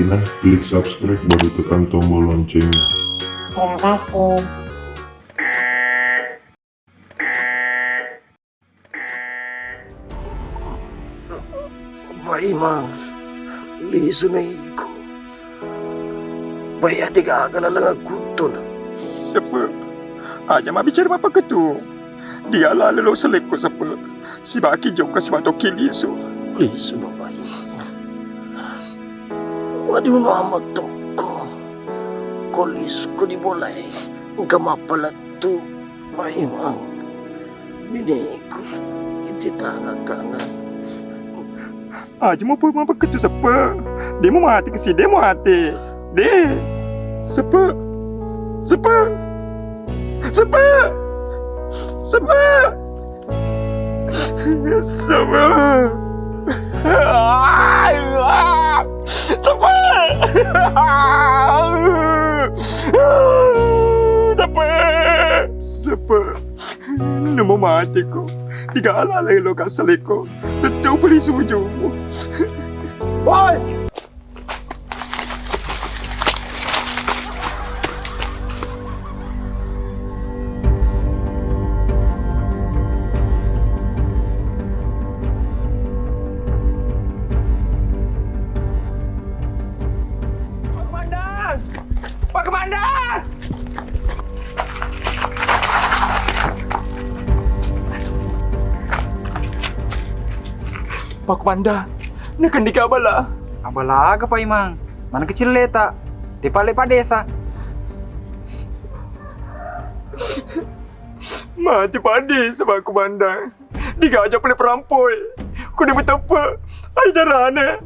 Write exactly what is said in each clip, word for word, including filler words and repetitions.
Nah, klik subscribe baru tekan tombol loncengnya. Terima kasih. Paimang, lisu na iko. Bai, de gaga laleng akkuttona. Seppe, aja mabbicara mappakettu. Dia laleng lo selekko, Seppe. Sibaki jokka sibatokki lisu. Lisu na Paimang. Waduh, nama tokko. Ko lisu ko dibolai. Engka mappalettu. Paimang, bineku, iti tangan kangen. Aja mau pun mau begitu, Seppe. Dia mau mati ke sini, dia mau mati. Deh. Seppe. Seppe. Seppe. Seppe. Seppe. Seppe. Seppe. Seppe. Namo matiko. Tiga ala lo kasaleko. Tettu peli suju. Woi. Pak Komandan! Pak Komandan! Pak Komandan, nakendika abala. Abala aga, Paimang? Mana kecil leta? Tepale Pak Desa. Mati Pak Desa, Pak Komandan. Digaja pole perampoe. Kuni beteppe. Ai darane.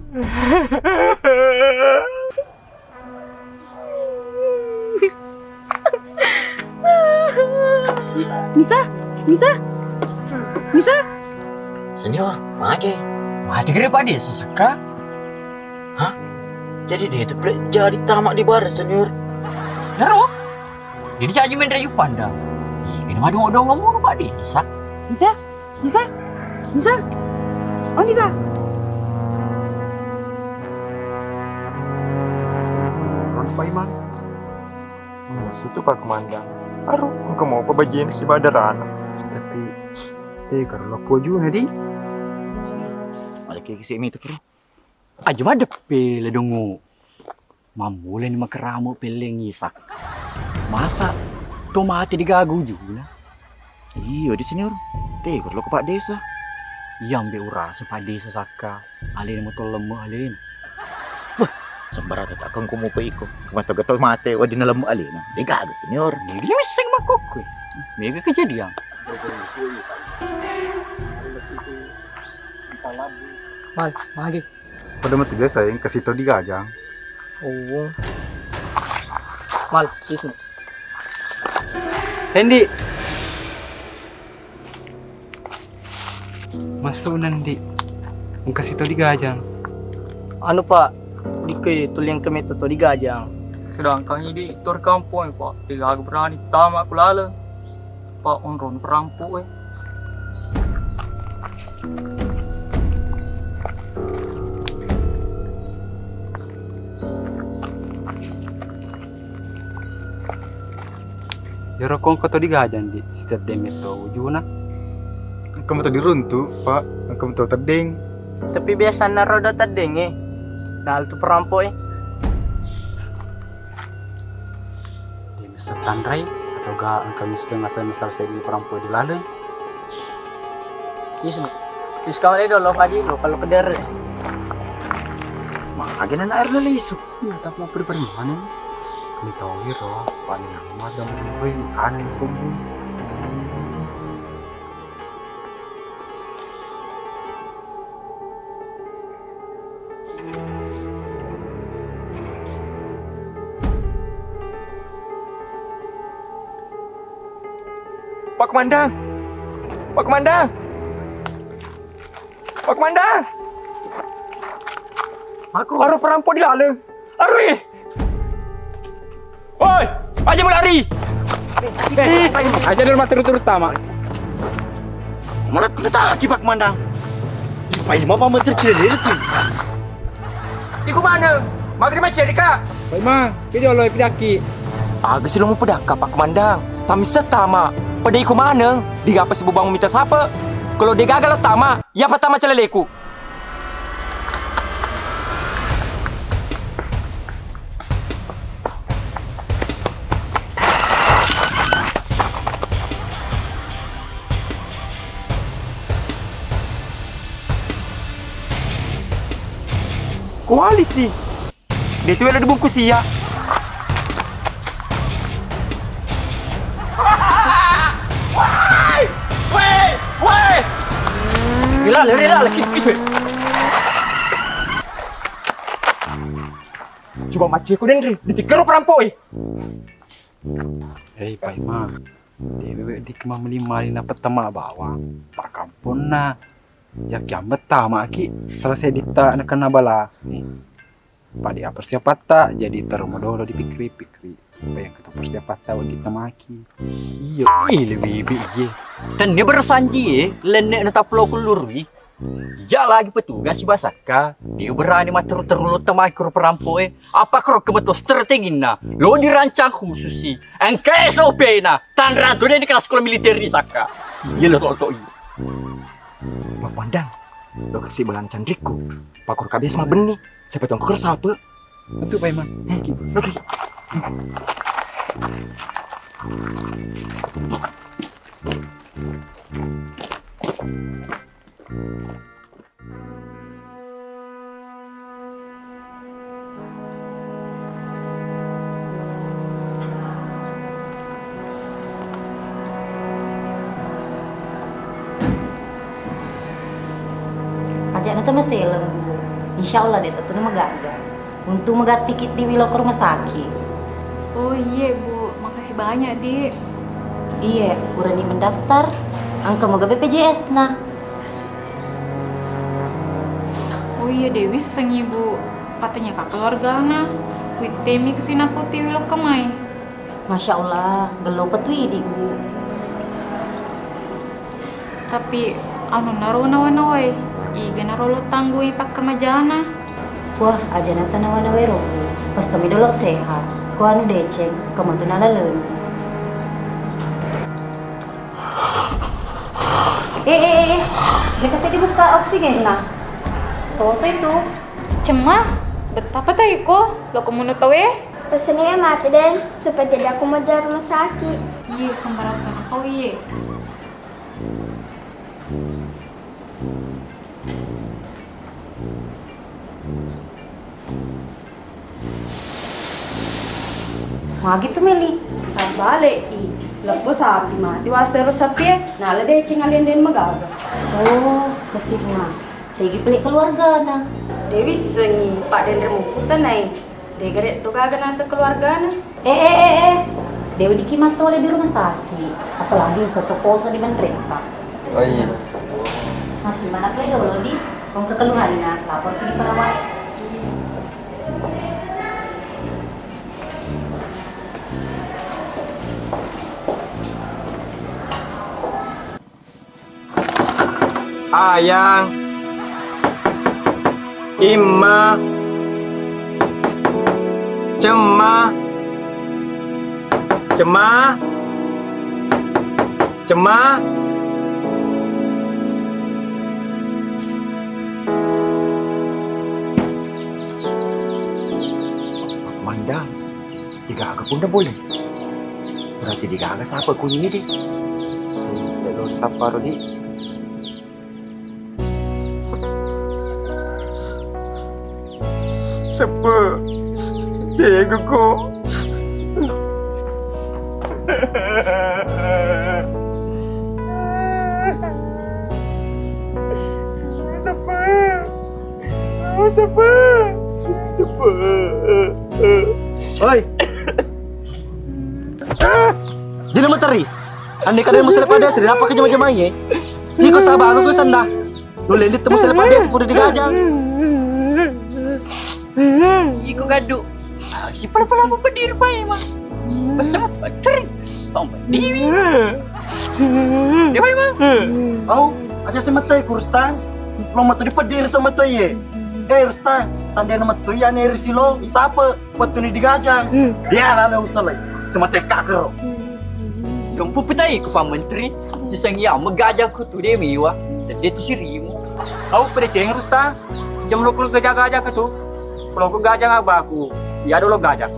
Nisa, Nisa, Nisa. Senior, mage. Mati kira Pak Desa sakka. Hah? Jadi dia itu pre-, jadi tamat di bar, Senior. Nero? Jadi caji main rayu pandang. Ih, kena madu odong ngomong Pak Desa. Nisa. Nisa? Nisa? Oh, Nisa? Ron Paimang. Nisa tu Pak Komandan. Aru, engka mau apa bagian si badarana. Tapi, eh, kalau lo kuju nadi. Ada kayak kisi itu, Bro. Aja madeppe ledongngu. Mammulani makeramu pellengngi sakka. Masa to mate digaga ujuna? Iyo di Senior. Tega lo ke Pak Desa. Iya mbe urasa Pak Desa sakka. Alena moto lemme alena. Wah, sembarang kata kang komo pe iko. Kemata gato mate wadina lemme alena. Degaga Senior. Ini misseng makkokko. Mega kejadian. Mal, magi. Pada mati biasa ya, kasih tau digajang. Oh. Mal, kismu. Hendi. Masuk nanti. Kasih tau digajang. Anu, Pak, dikei tuliang kami tau digajang. Sedangkan ini di tor kampung, Pak, tidak berani tama aku laleng. Pak, onrong perampoq e. Jero kongko to digajang di setiap deme to ujuna. Engka meto diruntu, Pak. Engka meto teddeng. Tapi biasanna roda teddeng e. Dal tu perampoq e. De misseng tanrai atau ga engka misseng asal-asal seddi perampoq di laleng? Isna. Iskawale dolo, Fadi, lo kalau kedere. Magi na air lele isu. Iya, tapi mau pergi mana? Kami tahu ya, roh. Paling lama ada mau makanan sombong. Pak Komandan! Pak Komandan! Pak Komandan! Aku. Aro perampoq di laleng. Arui! Woi, aja melari. Aja dulu mati turut-turut tama. Malah kena taki Pak Komandan. Ipai mapa menteri cedera tu. Iku mana? Magri maceri ka. Baik mang, ke jolo pidaki. Aga si lo mupedakka Pak Komandang. Tamissa tama. Pada iko maneng, digapa si bobang mita sape. Kalau degaga la tama, ya patama caleleku. Koalisi. Dia tu yang ada dibungkus iya. Rila, rila, lagi gitu. Coba macet ku denri, ditikkero perampok eh. Eh, Pak Imam. Dewe weddikki mammali-mali napettama bawang, pakkamponna. Jaki ambettama ki, salah sedditta nakenna bala. Eh, pada persiapatta, jadi terus modolo dipikkiri-pikkiri. Supaya engka to persiapatta weddikka maki. Iya, iya, lebih, iya. Tennia berasanji, eh, lenne na taplo kullurui. Iya lagi petugas sibasakka, dia berani matteru-teru lo tamakkoro perampoe. Apa koro kemeto strateginna? Lo dirancang khusus si. Engka S O P-na. Tanra tu deh di kelas sekolah militer di sakka. Iya lo tok iya. Pak Komandan, lo kasih belang candrikku. Pakor kabeh sama benni. Siapa tuh kor siapa? Betul Pak Imam. Eh, oke. Aja'na to maseleng, Bu. Insya Allah de' to tuna magaga. Untung magatti ki tiwi lao ke rumah sakit. Oh iye, Bu. Makasih banyak, Dik. Iye, purani mendaftar, engka maga B P J S-na. Oh iye, de' wissengngi, Bu. Patanya ka keluargana. Kuittemi kesina putiwi lokka mai. Masya Allah, gello petu idi, Bu. Tapi anunna ro nawa-nawai, iga naro lo tanggungi pakkamajana. Wah, aja na tanawa-nawai ro, Bu. Pessami dolo sehat. Ko anu deceng, ko matu nalalengi. Eh, eh, eh, eh. Jaka saya dibuka oksigenna. Tosa itu. Cemma, betapa taiko, lo komuno tawe? Pesenni mate den, supaya tidak aku mau jalan rumah sakit. Iye, sembarang kau iye. Magi tu Meli? Tabbale i, lebbo sapi mati wasero sapie, nala deceng alien den magaga. Oh, kesirna. Tegi pelik keluargana. Dewi sengi, Pak Denre Mukuta nai. Dega rek to gaga naseng keluargana. Eh, eh, eh, eh. Dewa diki mattole di rumah sakit, apalagi engka to poso di Banretta. Oh iya. Masih mana play dolo di, kong kekeluhanna lapor ke di perawat. Ayang, Imma, Cemma, Cemma, Cemma. Mandang. Degaga punna bola. Berarti degaga sapa kunyi di. Delo sapa ro di. Sepe. Dego ko. Sepe. Oi. Jadi materi. Andai kada musele pada sih, apa kejama-jamanya? Iko sabar, aku senda. Nulle di temu sele pada sepuluh digaja. Iko gaduh. Ah, si pala-pala mau pedih rupa emang. Pesan apa? Ceri. Tong diwi. Dewa emang. Au, aja semetai kurustan. Lo matu di pedih itu matu ye. Eh, Rustang, sandena metto iya neri silong, isape, wettuni digajang. Hmm. Dia lalo usalai, sematekka kero. Kempu petai ku Pak Menteri, siseng iya megajang ku tu de miwa, tedde tu sirimu. Au pedeceng Rustang, jam lo ku gaja-gaja ke tu. Kalau ku gaja ngabaku, iya dolo gaja.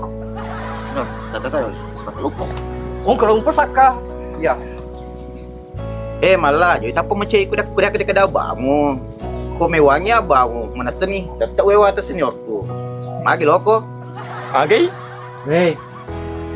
Sino, tata kayo, lupa. Oh, kalau lupa saka. Iya. Eh, malla, jadi tappa macai kuda-kuda kada abamu. Ko mewangi abamu, manessani, tette wewa atas seniorku. Magi loko? Agai? Weh,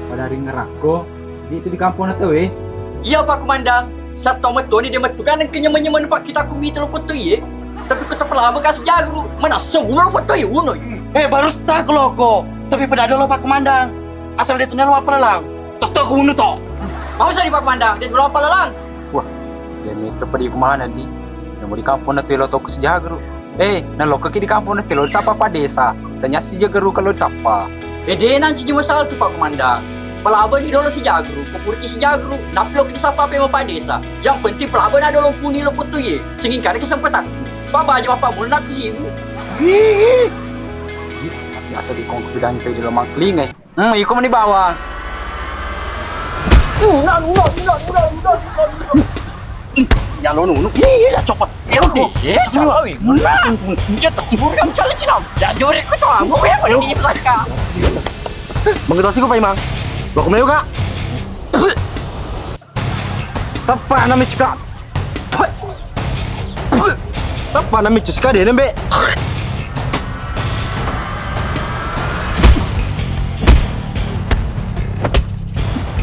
pada ringerakko, di itu di kampung na tau, eh? Iya, Pak Komandan. Sattau mettoni de mettu kan engka nyemeng-nyemeng Pak kita ku mita lo foto iye. Tapi ko tapalaba kasi jagru, manassa uno lo foto iye uno. Eh, baru sta loko. Tapi pada dolo Pak Komandan. Asal de tunelo apa lalang. Tette ku uno to. Mau sari Pak Komandan, de tunelo apa lalang. Wah, de metto padi ku mana di? Namo di kampung na telo toko sijagru. Eh, nalokkoki di kampung na telo disappa Pak Desa. Tanya sijagru kalau disappa. Eh, de nanci ji masalah tu Pak Komandan. Palabani dolo sijagru, ko puraki sijagru, nappi lokki disappa pe ma Pak Desa. Yang penting palabana dolo kuni lo foto iye. Singing kana kesempatakku. Pak baja Bapak mulna tu sibu. Ih, biasa di kongko bidang itu di lemang kelingai. Hmm, iko meni bawang. Udah, udah, udah, udah, udah, udah, udah. Ya lo nunu. Iya, iya, copot. Ya lo. Iya, copot. Iya, tak kubur kamu cari Cina. Ya jore ko to, aku ya di belakang. Mengetahui ku Pak Imang. Lo kumeu kak. Tappa nami cekak. Tappa nami cekak deh nembe.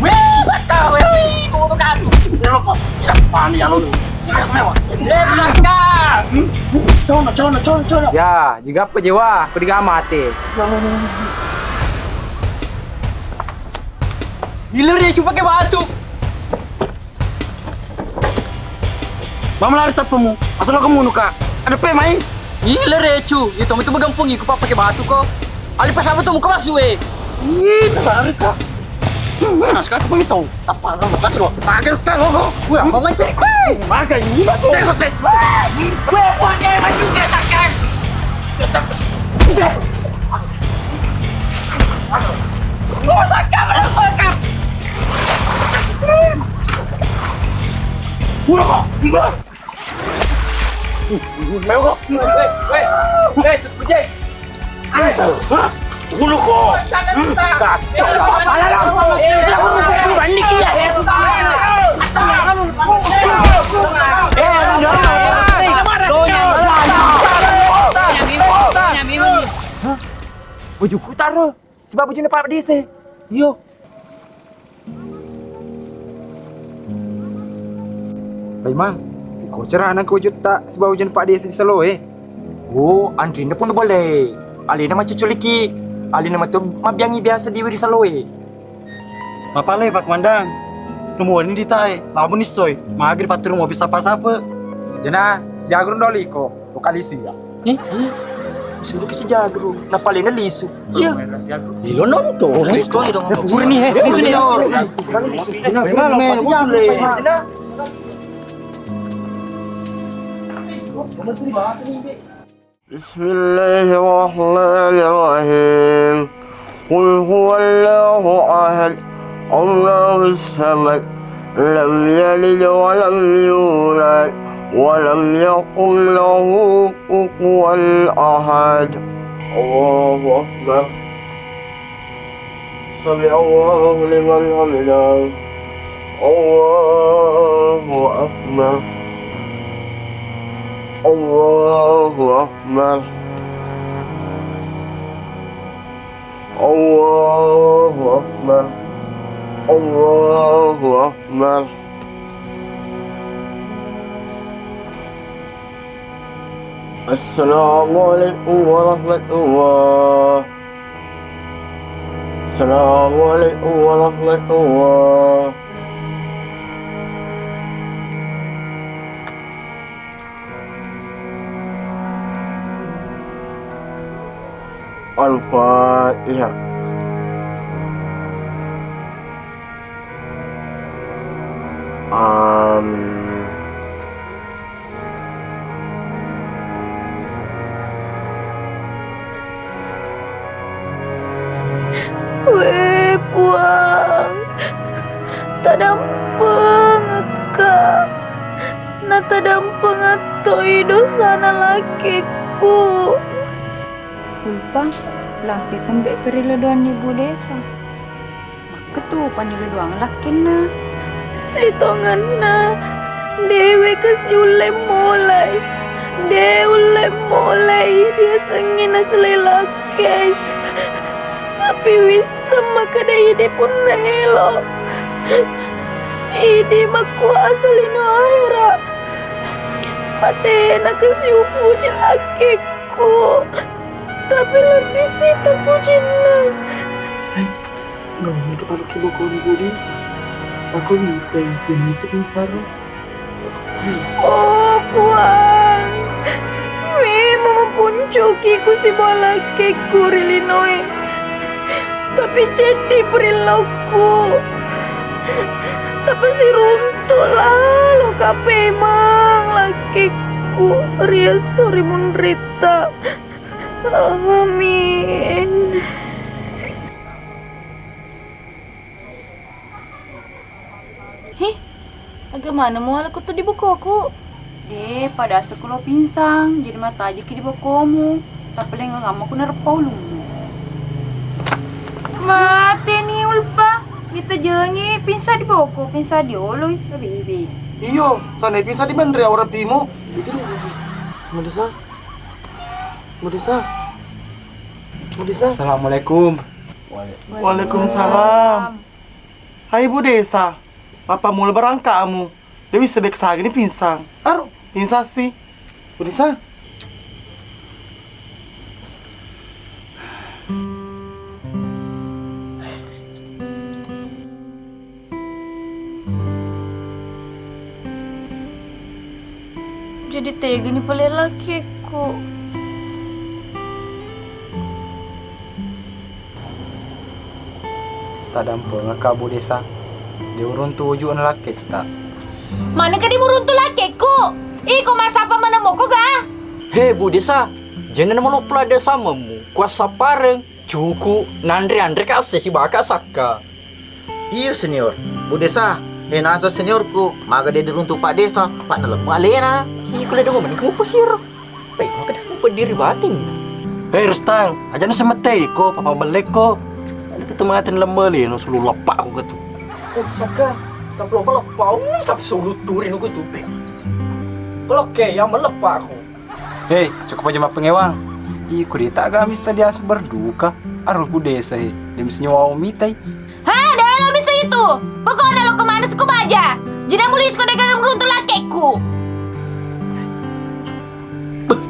Weh, sakka, weh, weh, ngono kadu. Loko. Pani ya lo. Lewat. Lewat. Cono, cono, cono, cono. Ya, jiga apa jewa, aku diga mate. Gila deh, coba ke batu. Mama lari tappamu, asal kamu nuka. Ada pe mai? Ih, lerecu, itu itu begampung iku papa ke batu ko. Ali pas apa tuh muka masuk eh? Ih, lari kak. Hmm, nah, sekarang pun itu. Apa kamu kan lo? Pakai style lo. Wah, mau ngecek. Pakai ini batu. Cek sih. Wah, pakai baju katakan. Mau sakit apa? Udah kok. Meo kok. Weh, weh, weh, Bujeng. Hah? Udah kok. Hmm, kacau. Alah, alah, alah. Banding iya. Eh, enggak. Hah? Baju ku taruh. Sebab bujuna Pak Dese. Iyo. Paimang, iko carana ko jutta sebab bujuna Pak Dese di saloe. Oh, anrinna pun boleh. Alena macuculiki. Alena matu mabiangi biasa diwi di saloe. Mapalai Pak Komandan. Rumuani ditae, labu nissoi. Magri patturu mobil sapa-sapa. Jena, sejagurung doli ko. Lokali su iya. Eh? Suruh ke sejagurung. Napalena lisu. Iya. Ilo nonton. Lisu dong. Burni he. Lisu ni. بسم الله الرحمن الرحيم. قل هو الله أحد، الله الصمد، لم يلد ولم يولد، ولم يكن له كفوا أحد. الله أكبر. سمع الله لمن حمده. الله أكبر. الله أكبر. الله أكبر. الله أكبر. السلام عليكم ورحمة الله. السلام عليكم ورحمة الله. الفاتحة. آمين. We Puang, tadampengekka, natadampengeng toi dosana lakkekku. Ulpa, lakkekku mbe perilodoanni Bu Desa. Makketu panilodoang lakkenna. Sitongenna, dewe kasi ulle molai. De ulle molai, diasengngi naselai lakkei. Tapi wisseng makkeda idi punna elo. Idi makkuasa lino ahera. Patena kasi upuji lakkekku. Tapi lebbi sita pujinna. Hai, gawani kepalukki bokoni Bu Desa. Aku mitai, yang itu pinsaro. Oh Puang, memang mapuncuki ku sibawa lakkekku ri linoe. Tapi ceddi perilokku. Tapi siruntuk lalo kapemang lakkekku ri esso ri munritta. Amin. Hi, aga maneng muala kuttu di bokoku? Eh, pada asa kulo pinsang, jadi matajiki di bokomu. Tapalenggang amma ku nareppa ulummu. Mateni Ulpa, ditajengi pinsang di boko, pinsang di oloi, habibi. Iyo, sana pinsang di menre aura pimu. Itu dulu. Mendesak. Bu Desa. Bu Desa. Assalamualaikum. Waalaikumsalam. Hai Bu Desa, papa mula barangkamu. Dewi sebek sagini pinsang. Aru, pinsang si. Bu Desa. Jadi tegani pale lakkekku. Tadampengekka Bu Desa, de uruntu uju'na lakketta. Manengka de muruntu lakkekku? Iko massappa maneng moko ga? He Bu Desa, jenne maloppo ladde sammemmu, kuassappareng. Cuku, nanre-anre ka esse sibaka sakka. Iyo senior, Bu Desa, eh nasa seniorku, maga de diruntu Pak Desa, Pak nalemme alena. Iko le dongo meni kamu pesir. Baik, maka dah kamu berdiri batin. Hei Rustang, aja nu semetei ko, papa belek ko. Itu tuh mati lemme le, nu sulu lepak aku gitu. Oh, sakka, tapi lupa lepak, tapi sulu turin aku tuh. Kalau oke, yang melepak aku. Hei, cukup aja mappengewang. Iko de tak gamis tadi asu berduka. Aruh Bu Desa he, demi senyawa mitai. Ha, dah lo bisa itu. Pokoknya lo kemana sih baja? Jina mulis ko dagang runtu lakkekku. Beh,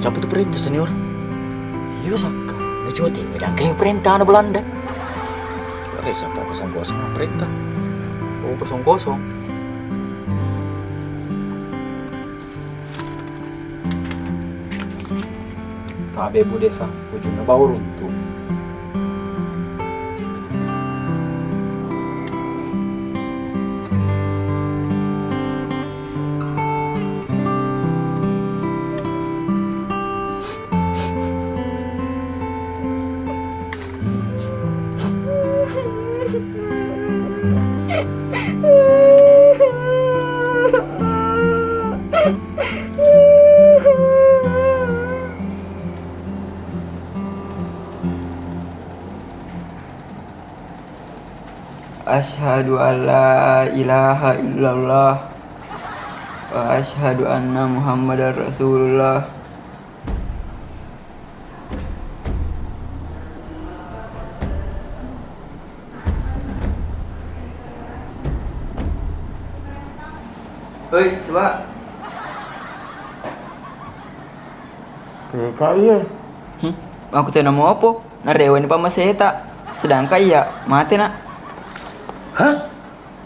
siapa tuh perintah senior? Iya sakka. Nah, coba deh, dan kayak perintah anak Belanda. Oke, siapa kosong-kosong perintah? Oh, kosong-kosong. Tabe Bu Desa, ujunna bau runtu. Asyhadu an la ilaha illallah wa asyhadu anna Muhammadar Rasulullah. Hoi, Suwa. Teka iya. Hi, aku tena mopo. Narewani pammaseta. Sedangkan iya, mate na. Hah?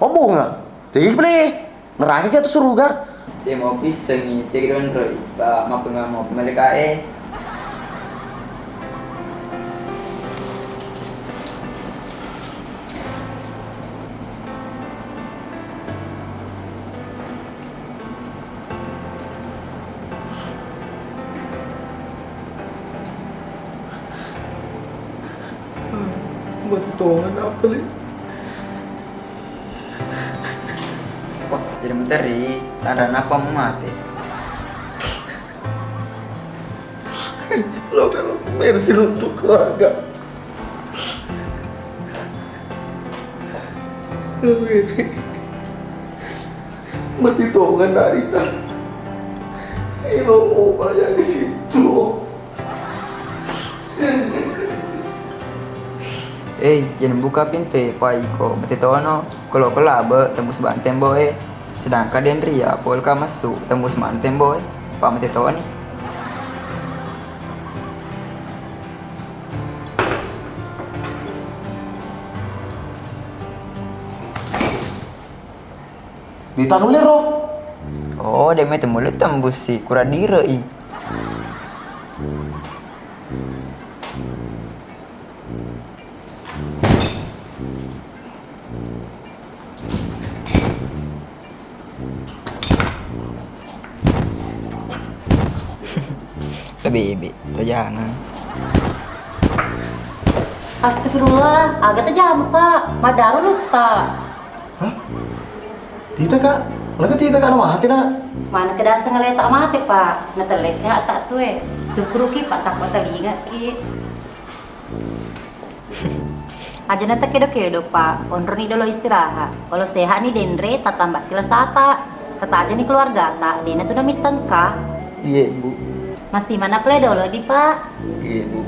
Obonga? Tegi pale. Neraka ki atau suruga? Dia mau pissengi, tegi donroi. Pak, maaf, nggak mau, pemerintah eh. Tongenna apa, Li? Wah, jadi menteri, tanda apa mau mati? Lo kalau mercy untuk keluarga. Mati tongenna Rita. Ilo oba yang di situ. Eh, jangan buka pintu e, pa iko mate tono. Kalau kelabe tembus ban tembo e. Sedangkan denria pol ka masuk tembus mana tembo e. Pa mate toni. Di tanu liro. Oh, de mate mulle tembus si kurang dire i. Lebih, lebih. Tuh jangan. Astagfirullah, aga tajama, Pak. Madaro lutta. Hah? Tita, Kak? Lagi tita, Kak, nama hati, nak? Mana kedasa ngeleta mate, Pak. Natelle sehat tak tue. Syukuruki, Pak, takwa telingaki. Aja nata kedo-kedo, Pak. Onroni dolo istirahat. Kalau sehat ni denre, tatamba sila sata. Tatajani keluargata, dena tu namittengka. Iye, Bu. Mesti mana pele dolo di, Pak. Iye, Bu.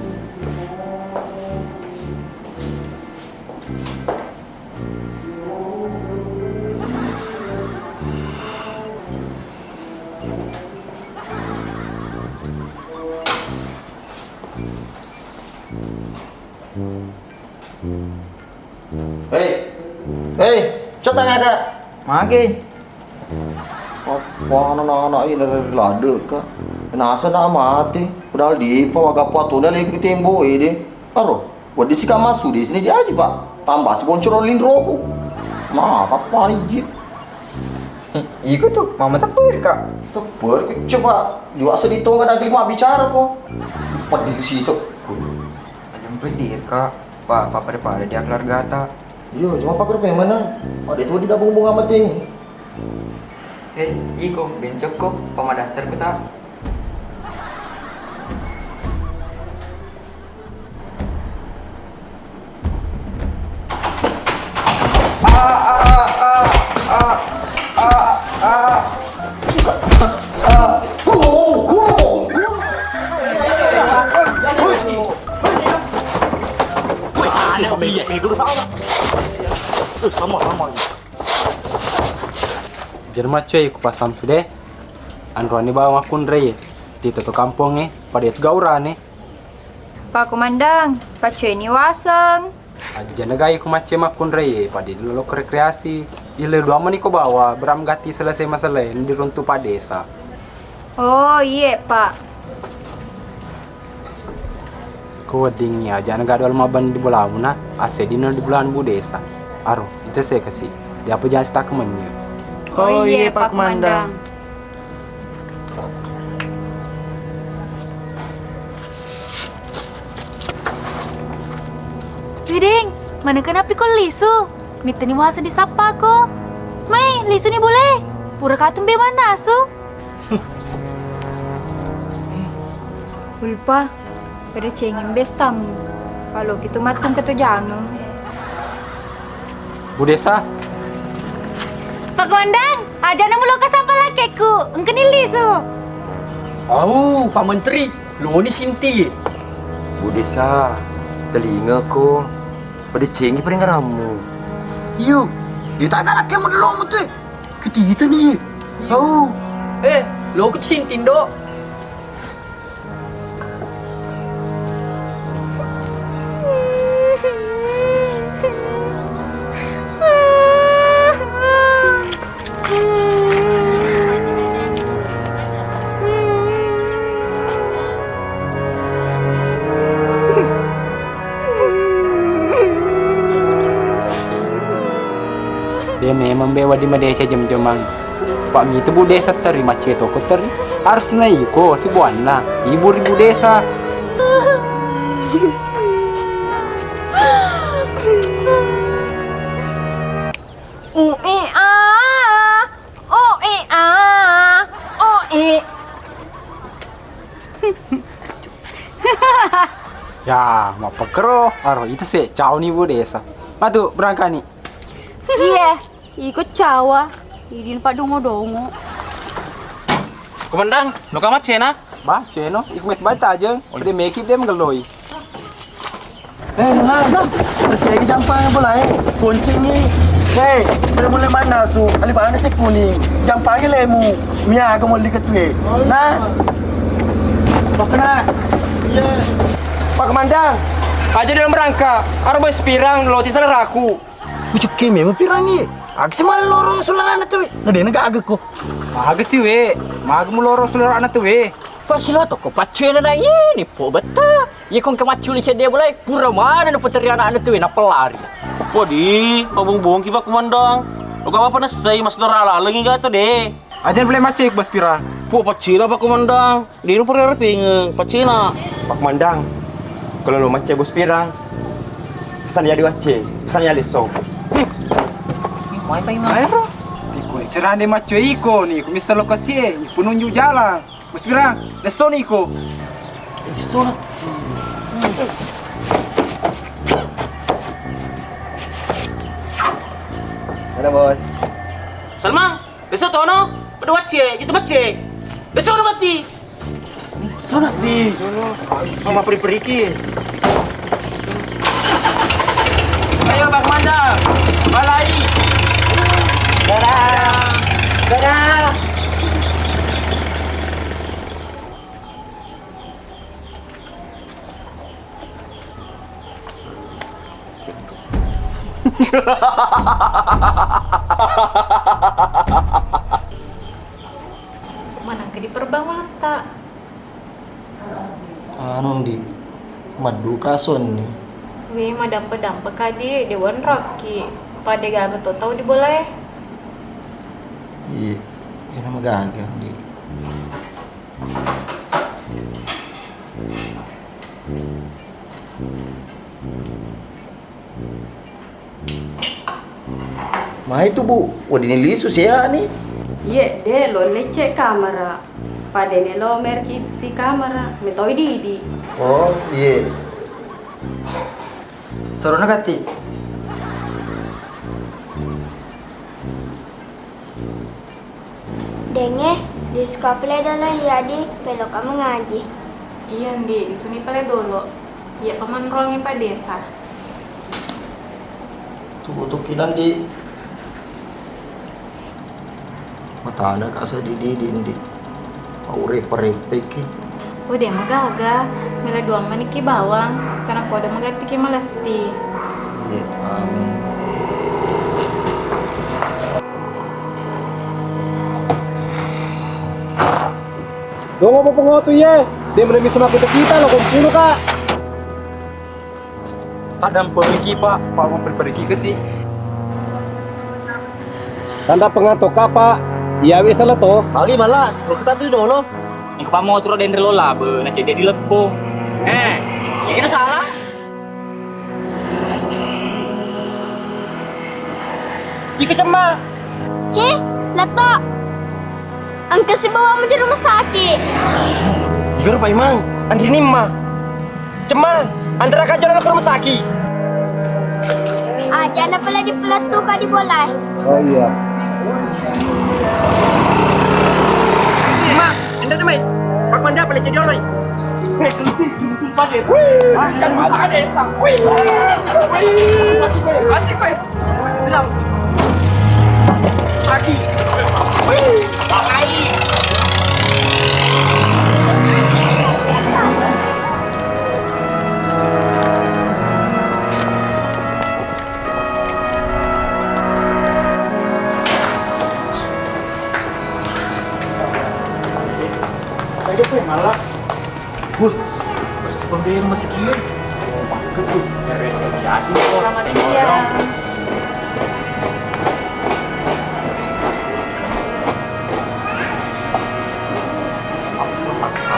Hei, hei, cotang aga. Mage. Apa anak-anak ini dari ladde, Kak? Nasa nak mati. Padahal di pa waga apa tu lagi di tembo ini. Aro. Wedding sika massu di sini jaji, Pak. Tambah si boncoro linroku. Nah, apa ni jit? Iko tu, mama tepper, Kak. Tepper, coba. Juga sedih tu kan lagi mau bicara ko. Pedih sisuk. Aja pedih, Kak. Pak, Pak, pada-pada dia keluarga ta. Iyo, cuma pakar memang. Ada itu di dabung bunga mati ini. Eh, iko, bencok ko, pama daster ko ta. Sama-sama. Jerma cuy, ku pasam sude. Anroani bawa makkunrai. Tito to kampongnge, pada itu gaurane. Pak Komandan, paceni waseng. Ajana gai ku macce makkunrai, pada lolo rekreasi. Ile dua mani ko bawa, beram gati selesai masalah, diruntu Pak Desa. Oh, iye, Pak. Ko weddingngi ajana gado almabban di bolamuna, assedino di bolamu Bu Desa. Aro, ita sekasi. Diapa jasi takkemenye. Oh, iye, Pak Komandan. Widing, manengka napi ko lisu? Mittani muhasa disappako. Mai, lisuni bule. Pura katumbe mannasu. Ulpa, pada cengeng bestammu. Paloki tu mattung ketojangeng. Bu Desa. Pak Komandan, ajana muloka sapa lakekku. Engkani lisu. Au, Pak Menteri, loni sinti. Bu Desa, telingako. Pada cengi paringarammu. Iyo, dia tak galak kamu dulu mu tu. Ketita ni. Au. Eh, lo ku sinti ndo. De memang be wedding madeceng jam-jamang. Pak mitu Bu Desa teri macce toko teri. Harus na iko sibuanna. Ibu ri Bu Desa. Ya, mappekkero, aro itu se, cauni Bu Desa. Matu, berangkani. Iye, iko cawa, idin padongo-dongo. Komandan, lo ka maccena? Ba, ceno, iko met baca aja. Udah mekip dia mengeloi. Eh, nah, nah, percaya ki jampangi bola eh. Kuncingi. Eh, udah mulai mana su? Alibana si kuning. Jampangi lemu. Mia kamu lagi ketue. Nah. Pokoknya. Pak Komandan, aja dalam rangka. Aro boy sepirang, lo tisana raku. Ucuk keme mapirangi. Aksi maloro sularana tu. Nadena gaga ko. Maga si we. Maga muloro sularana tu we. Pas lo toko paccena na ini po betta. Iya kong ke macculi cedde bolai pura mana na puteri anak anu tu na pelari. Apa di pabung-bung ki Pak Komandan. Lo ka apa na sai mas dora lalengi gato de. Aja boleh macet bos pira. Pu paccena Pak Komandan. Di nu pura pingeng paccena. Pak Komandan. Kalau lo macet bos pira. Pesan ya diwacce, pesan ya leso. Mai pai mai. Aero. Iko cerande macco iko ni, ku missa lokasi e, penunjuk jalan. Mas Pirang, lesso ni iko. Lesso na. Ada bos. Salma, lesso tono, pada wacce, gitu macce. Lesso na batti. Sono ti. Sono. Mama periki. Ayo Bang Manda, balai. Dadah. Dadah. Manengka diperbang uletta. Anu ndi, madduka sonni. We madampe-dampe kadi, de wanrakki. Pada gaga to tau di bolae. Iya, ina magaga ndi. Mai tu, Bu, weddinni lisu seani. Iye, de lo lecce kamara. Padene lo merki si kamara, metoi didi. Oh, iye. Sorona gatti. Denge, di sekolah pale dolo iya di peloka mengaji. Iya ndi, isuni pale dolo. Iya pamanrongi pa desa. Tuku-tuki nandi. Matana ka sedidi ndi. Pau repe-repeki. Oh, de magaga. Mela duang maniki bawang. Karena podo magatiki malessi. Iya, amin. Dongo mo pengotu ye, de mena bisa maku kita lo kompulu ka. Taddampengiki pa, pa maperiki kesi. Tanda pengato kapa, iya wisa lo to. Bagi malah, sepuluh kita tu dolo. Engka pa motoro denre lo labe, na cedde di leppo. Eh, ya kita salah. Iko cemma. He, Letto. Engka sibawamu di rumah sakit. Igor paimang, anrinimma. Cemma, antara kajana ke rumah sakit. Aja na pala di pelattu ka di bola. Oh iya. Cemma, anda tu mai. Pak Manda pala cedoloi. Aja pe malah. Wah, bersih pembeli rumah sekian. Selamat siang. Apa sakka?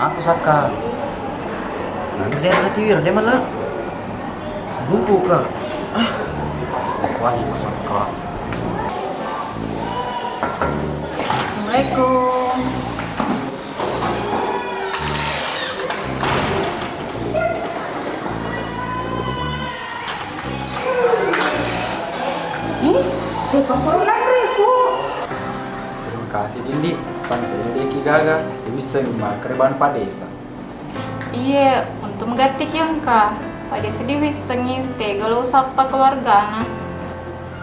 Aku sakka. Nanti dia nanti wir dia malah. Lupa ka. Ah. Wah, aku sakka. Assalamualaikum. Ih, depa suruh nanre, Bu. Terima kasih, Dindi. Santai deki gaga. Bisa makkere bang padesa. Iye, untung gatti ki engka. Padesa diwissengi, tega lo usappa keluargana.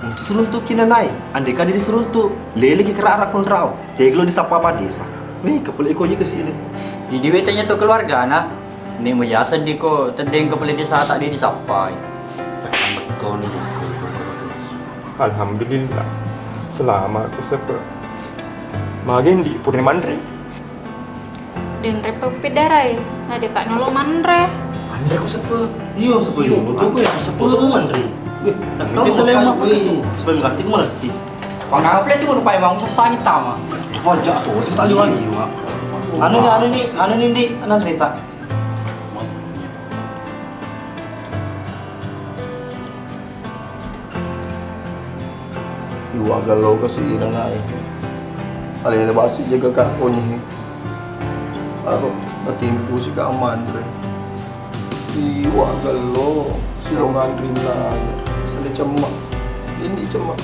Untu suruntu ki nanai, andai kani disuruntu, lele ki kera ara konrao, tega lo disappa padesa. Weh, kepala iko je ke sini. Di diwe tanya tu keluargana, ni mejasa diko tedeng kepala desa tak dia disappai. Betul ni, betul, betul, betul. Alhamdulillah, selama aku sepe. Magen di purni manre. Denre peppi darai, na de tak nolo manre. Manre ku sepe. Iyo, sepe. Iyo, betul ku ya, sepe. Betul ku manre. Weh, nak tahu kita lema apa itu? Supaya mengganti ku malasi. Pangaple tu lupa emang usah sangit tama. Wajah tuh, sebentar liwali. Anu ni, anu ni, anu ni, di, anak cerita. Iwa gallo kasi inangai. Alena basi jaga kakonyi. Aro natimpu si ka manre. Iwa gallo si lo nganrinna. Sende cemma. Ini cemma.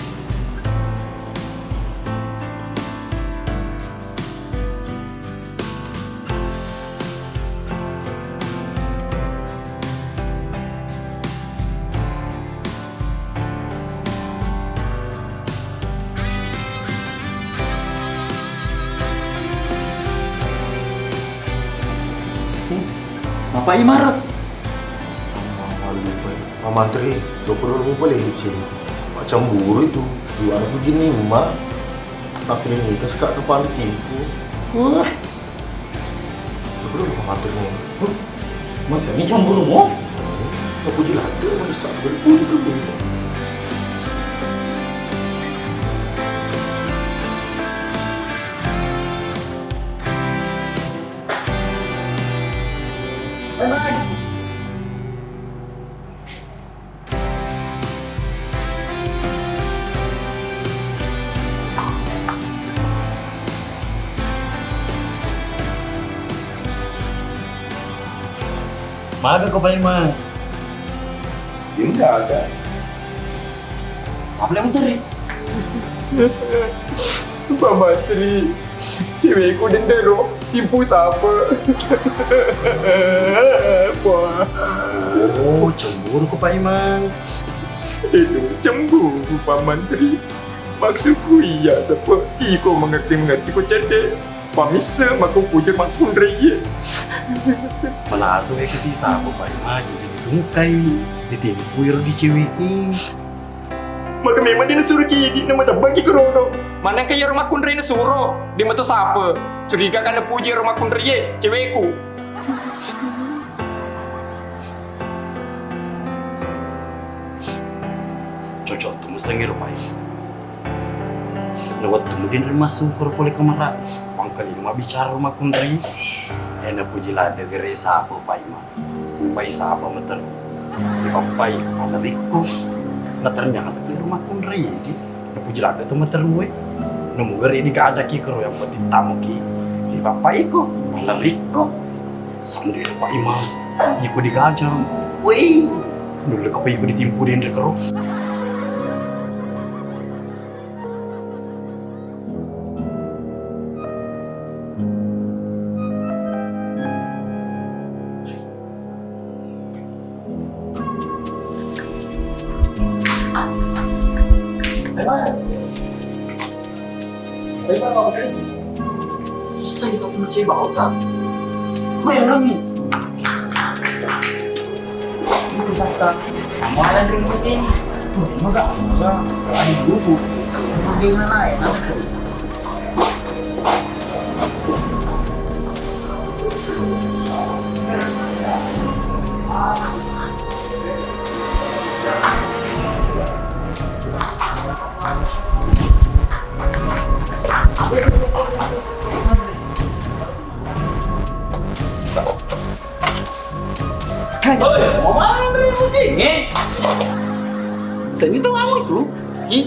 Apa imara? Mamantri, dokter rupa lecin. Macam buru itu. Di warung begini, Mak. Tapi ini tas kak kepala tipu. Wah. Aku udah mau ngatur nih. Huh? Macam ini cemburu mo? Aku jelas dia mau bisa berpun itu. Bye bye. Maga ko Paimeng? Diem gaga. Apa yang teri? Pamatri, cewekku dendero. Timpu sapa? Wah. Oh, cemburu ko Paimeng. Itu cemburu Pak Mantri. Maksudku iya sapa? Iko mengerti-mengerti ko cedde. Pamisse mako puja makkunrai. Malaso e kasi sapa Paimeng jadi tungkai. Ditimpu iro di cewek e. Maka memang dia nasuro ki idi, nama tebang ki kerono. Manengka iyaro makkunrai nasuro, dia meto sapa? Curiga kan napuji iyaro makkunrai e, cewekku. Cocok tu musengi rupai. Na wettu mudin ri masukuro pole kamara. Pangkalima bicara makkunrai. Ena puji ladde gere sapa Paimeng. Pai saba meter. Dipappai, malerikko. Na ternyata pale rumah kunriki. Napuji ladde to meter dua. Namugeri digajaki kero yang penting tamuki. Dipappai ko, malerikko. Sambil Pak Imam, iko digajang. Wih, dulu kape iko ditimpu di kero. Bisa kita kunci bau tak? Main lagi. Amalan ring sini. Maga, maga, adik buku. Dia naik, naik. Oi, mau mana dari musim? Eh? Tadi itu kamu itu? Ih,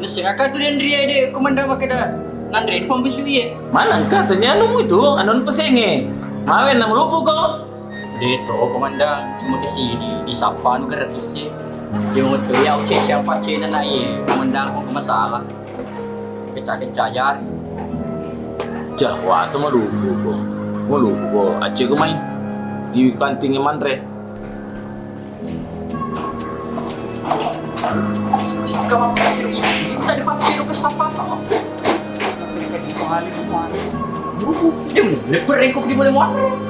nuseng aku tuh dan Ria deh, komandan makkeda. Nanre pambisu iye. Mana engka tanya anu itu, anu pesengnge. Mawen na melupu ko. De to, Komandan, cuma ke sini, disapa anu gratis e. Dia mau tuh ya, ucap siapa cina na iye, Komandan, kok masalah. Kecak-kecak jari. Jah, wasa malupu ko. Malupu ko, acce ko mai. Di kanting manre.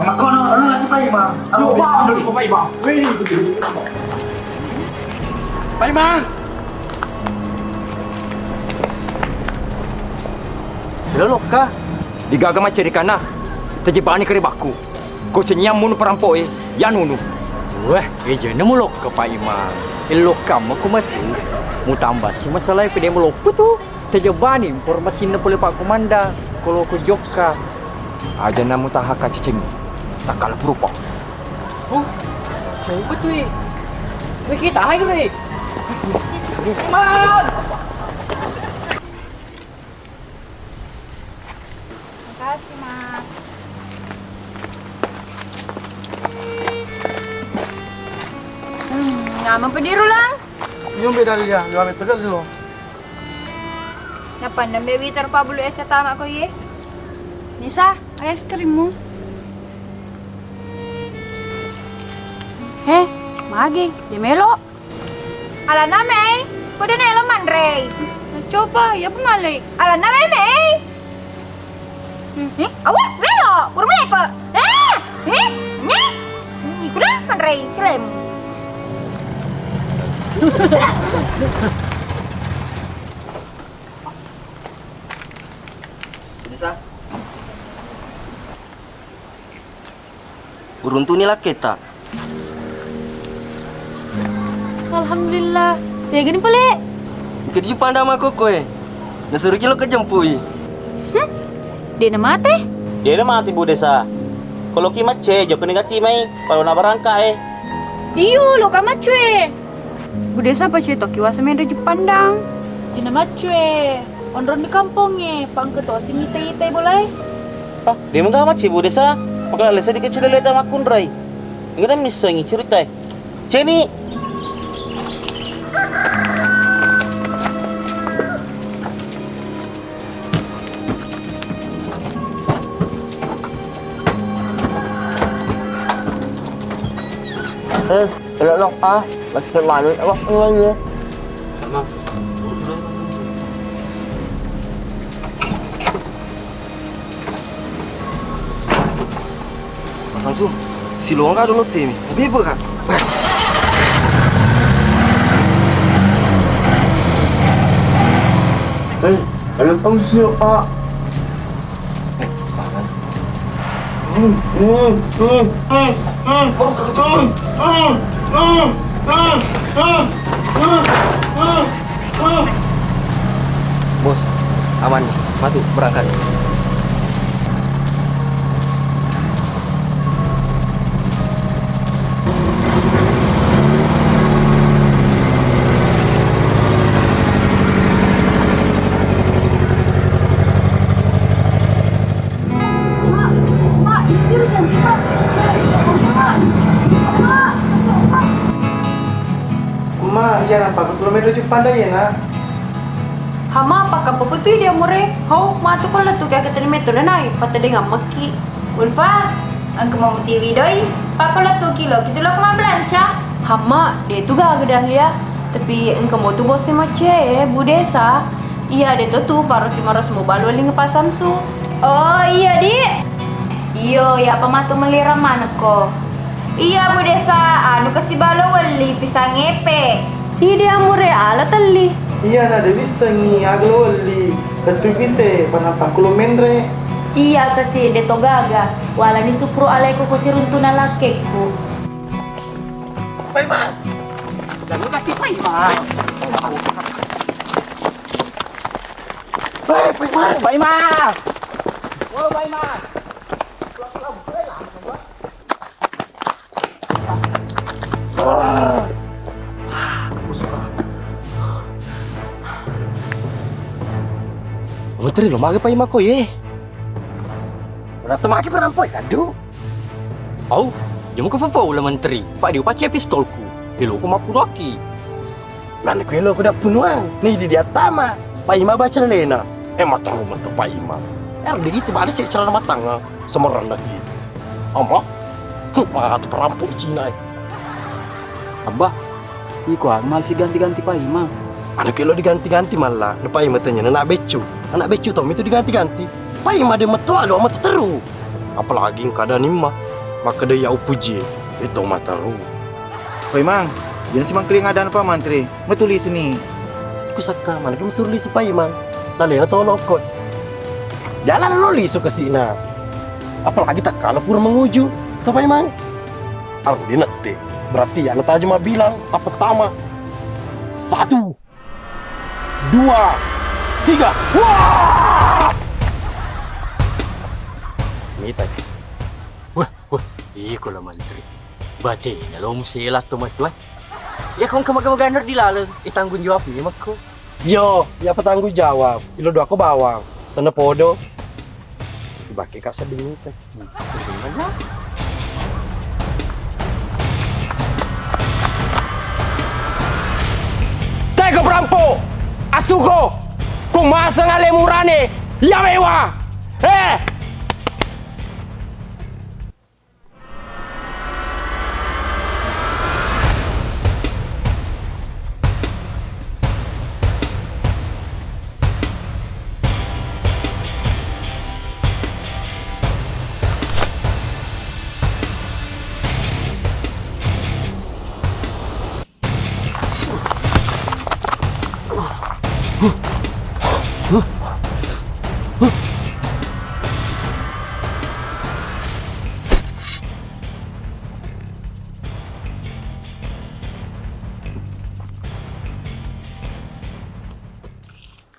Makkono, anu lagi Pak Imam. Anu, Pak Imam. Pak Imam. Lolokka. Digaga maccerikana. Tajebani kare bakku. Ko cenniang munu parampo'e, yanunu. Weh, ejene mulokka, Pak Imam. Elokka mako matu. Mutambasi masalah pede mulokku tu. Tajebani informasinna pole Pak Komanda. Ko loko jokka. Aja namu taha kacicing. Takkala purupa. Oh, coba tu, eh. Weh, kita hai, weh. Imam! Makasih, Mas. Hmm, nyaman pediru, Lang? Iyo, beda dia, dua meter kan lo. Nappa nembe witer pa bulu es tama ko iye. Nisa, es krimmu. Heh, magi, dia melo. Alana mei, ko de naelo manrei. Coba, iya pa malei. Alana mei, mei. Hmm, eh, awa, welo, urung lepe. Eh, eh, nye. Ikuna manrei, celem. Bisa. Uruntuni lakketa. Alhamdulillah. Tegani pale? Engka dijupang dama kokoe. Nasuruki lo kejempui. Hmm? Dena mate? Dena mate, Bu Desa. Koloki macce, jokka nigati mai, palo na barangka e. Iyo, lo ka macce. Bu Desa, paccoe tokki wasa menre Jepandang. Cina maccue, onrong di kampongnge, pangke tosi mita-itai bolae. Ah, de mega macce, Bu Desa, maka lesa di kecil leta makkunrai. Engka missengi ceritae. Ceni. Eh, elok nok ah, lagi malu apa enggak ya? Mas Samsu, silonga dulu tim. Bebe kan? Eh, ada tahu siapa? Bos, aman, matu berangkat. Ma, iya nampa ku tulo metro Jepang dah, iya, Nak. Hama, pakka paputui dia more. Ho, matu ko lettu ke ketene metto nanai, patedengang mekki. Ulfa, engka mau mutiwi doi, pakko lettu kilo, kitu lo ko mabbelanca. Hama, de tu gaga Dahlia, tapi engka mau tu bos macce, Bu Desa. Iya, de to tu, paro timaros mau balu eling Pak Samsu. Oh, iya, Dik. Iyo, iya apa matu melirang manekko. Iya, Bu Desa, anu kasi balo welli pisang epe. Idi amure ala telli. Iya, na de wissengi aga lo welli. Tettui pise, panampa kulo menre. Iya kasi, de to gaga. Walani sukru aleku ko siruntunan lakkekku. Paiman. Lalu kaki Paiman. Hei, Paiman. Paiman. Woi, Paiman. Teri lo mage Paimang ko ye. Ora to mage perampoe kaddu. Au, jamu ko papa ula menteri. Pak diu pace pistolku. Elo ko mapunoki. Nana kuelo ko dak punuang. Ni di dia tama. Paimang baca lena. Eh, mataru metu Paimang. Er di itu balik sih celana matang. Semeran lagi. Amma. Huh, mata perampok Cina. Abah, iko aga masi ganti-ganti Paimang. Anu kelo diganti-ganti malla, na Paimang tanya anak beccu. Anak beccu to mitu diganti-ganti. Paimang de metu alo metu teru. Apalagi engka ada nimma. Maka de ya upuji. Itu mataru. Paimang, jangan si mangkeling ada apa mantri. Metu lisu ni. Kusakka maneng masuru lisu Paimang. Nalena tolokko. Jalan lo lisu kesina. Apalagi tak kalau pura menguju. To Paimang. Aku dinette. Berarti ya nata aja bilang apa pertama. Satu, dua, tiga. Wah! Mita. Wah, wah, iko lo mantri. Batena lo musela to matua. Ya kong kemaga-maga di laleng, eh, tanggung jawab ni makko. Yo, ya apa tanggung jawab? Ilo dua ko bawang, tena podo. Dibake ka seding itu. Teko perampo, asuko, kong maseng ale murane, ya mewa. Eh,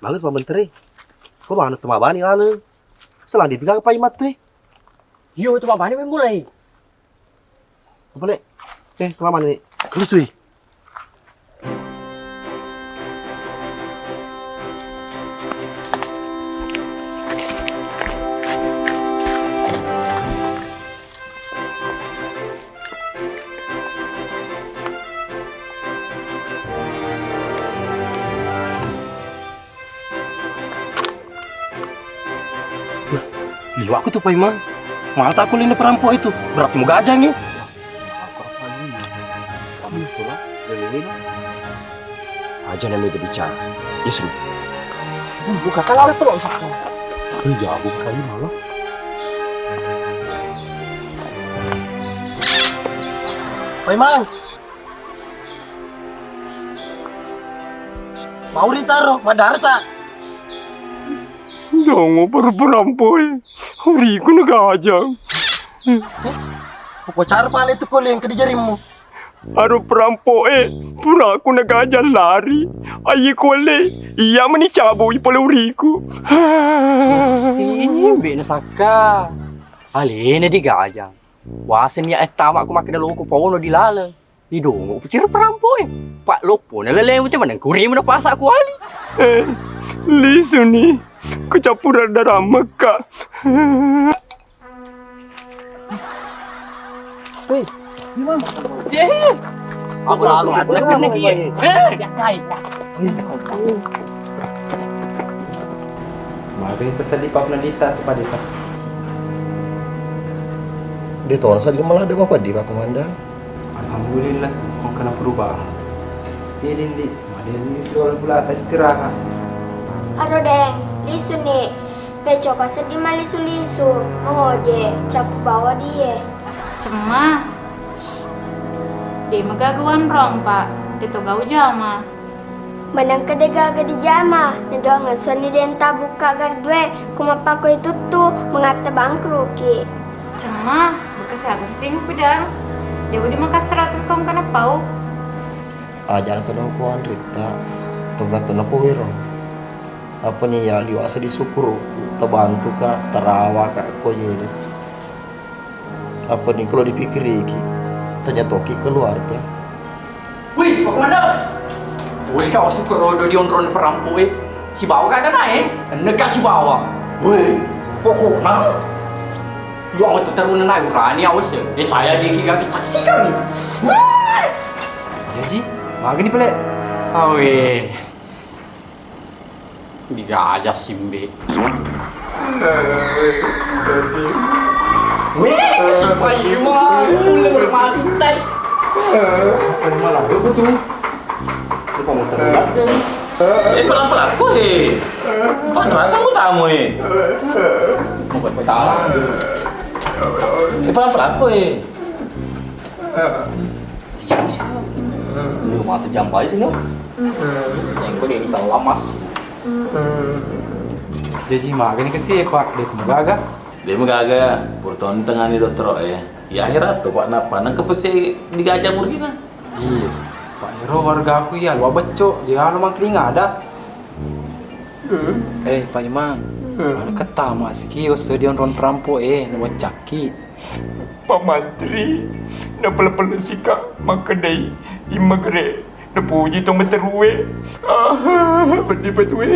Magi Pak Menteri, ko mana temabani laleng? Selang dipegang Paimang tu, eh. Iyo, temabani memulai. Apa, Lek? Eh, kemana nih? Terus, wih. Wah, liwakku tu Paimang. Mata aku lino perampok itu. Berarti mau gajang ya? Aja namanya bicara. Yesus. Buka kalau ada terus. Iya, aku Paimang lah. Paimang. Mauri taro, madarata. Dongo para perampoe. Uriku na gajang. Poko cara pale tu kole yang kedi jarimmu. Aro perampoe, puraku na gajang lari. Ayi kole, iya mani cabui pole uriku. Imbe na sakka. Alena di gajang. Waseng ni ae tama ku makkeda loko paono di laleng. Idongo putira perampoe. Pak loppo na lelemu te maneng kurimu na pasa kuali. Eh, lisu ni. Kecapuran darah Mekah. Wih, gimana? Eh, aku lalu ada kena ki. Eh, Mari tersedih Pak Nadita tu Pak Desa. Dia tahu saja malah ada apa di Pak Komandan. Alhamdulillah tu, kau kena perubahan. Iya Dindi, mari ini sudah pula atas istirahat. Aro deng, lisu ni. Pecoka seddi malisu-lisu, mangoje, cappu bawa die. Cemma. De magaga wanrong, Pak. De to gau jama. Manengka de gaga dijama, nadoangeng sonni denta bukka gardue, ku mappakoi tuttu, mangatta bangkruki. Cemma, bekas aku sing pedang. Dewa di Makassar tu kau kana pau. Ajana to dong ko anritta, tongga to napo wero. Apa ni ya liwasa di sukuru, tabantu ka, tarawa ka ko jadi. Apa ni kalau dipikiriki, tanya toki keluarga. Wih, Pak Komandan! Wih, kau sih kerodo di onron perampoe. Sibawa ka danae, enneka sibawa. Weh, pokokna. Yo, aku teruna nae urani awas ya. Eh, saya diki gaga saksikan. Jaji, magani pale. Awe. Digaja simbe. Weh, siapa ini mah? Udah bermati tai. Malah aku tuh. Lupa muter. Eh, pelan-pelan ko, he. Pan rasa mu tamu, he. Mau kau tahu. Eh, pelan-pelan ko, he. Lu mata jampai sini. Sengko dia bisa lamas. Jaji magani kasi, Pak, dia tu gaga. Dia magaga, purton tengani dottoro, eh. Ya akhirat tu, Pak, napa? Nang kepese digaja murgina. Iya, Pak Ero warga aku iya, luar becco, dia anu mangkeling ada. Eh, Pak Imang, ada kata masiki, stadion ron perampo, eh, nuwacaki. Pak Mantri, napele-pele sika, makkedai, imagre, napuji tong meterue. Ah, bedi betue.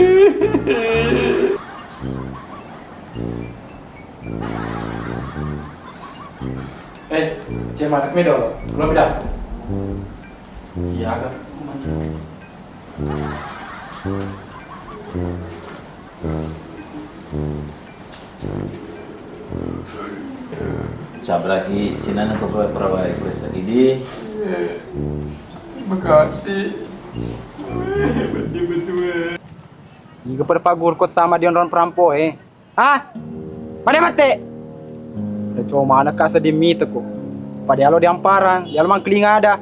Eh, cek mana? Kami dulu. Belum dah. Iya, Kak. Sabraki cinana ke perawai presta didi. Makasih. Betul-betul. Iga pada pagur kota ma dionron perampo, eh. Ha? Pada mate. Udah cuma mana kasa dimiteko. Pada alo diamparang, dialo mangkeling ada.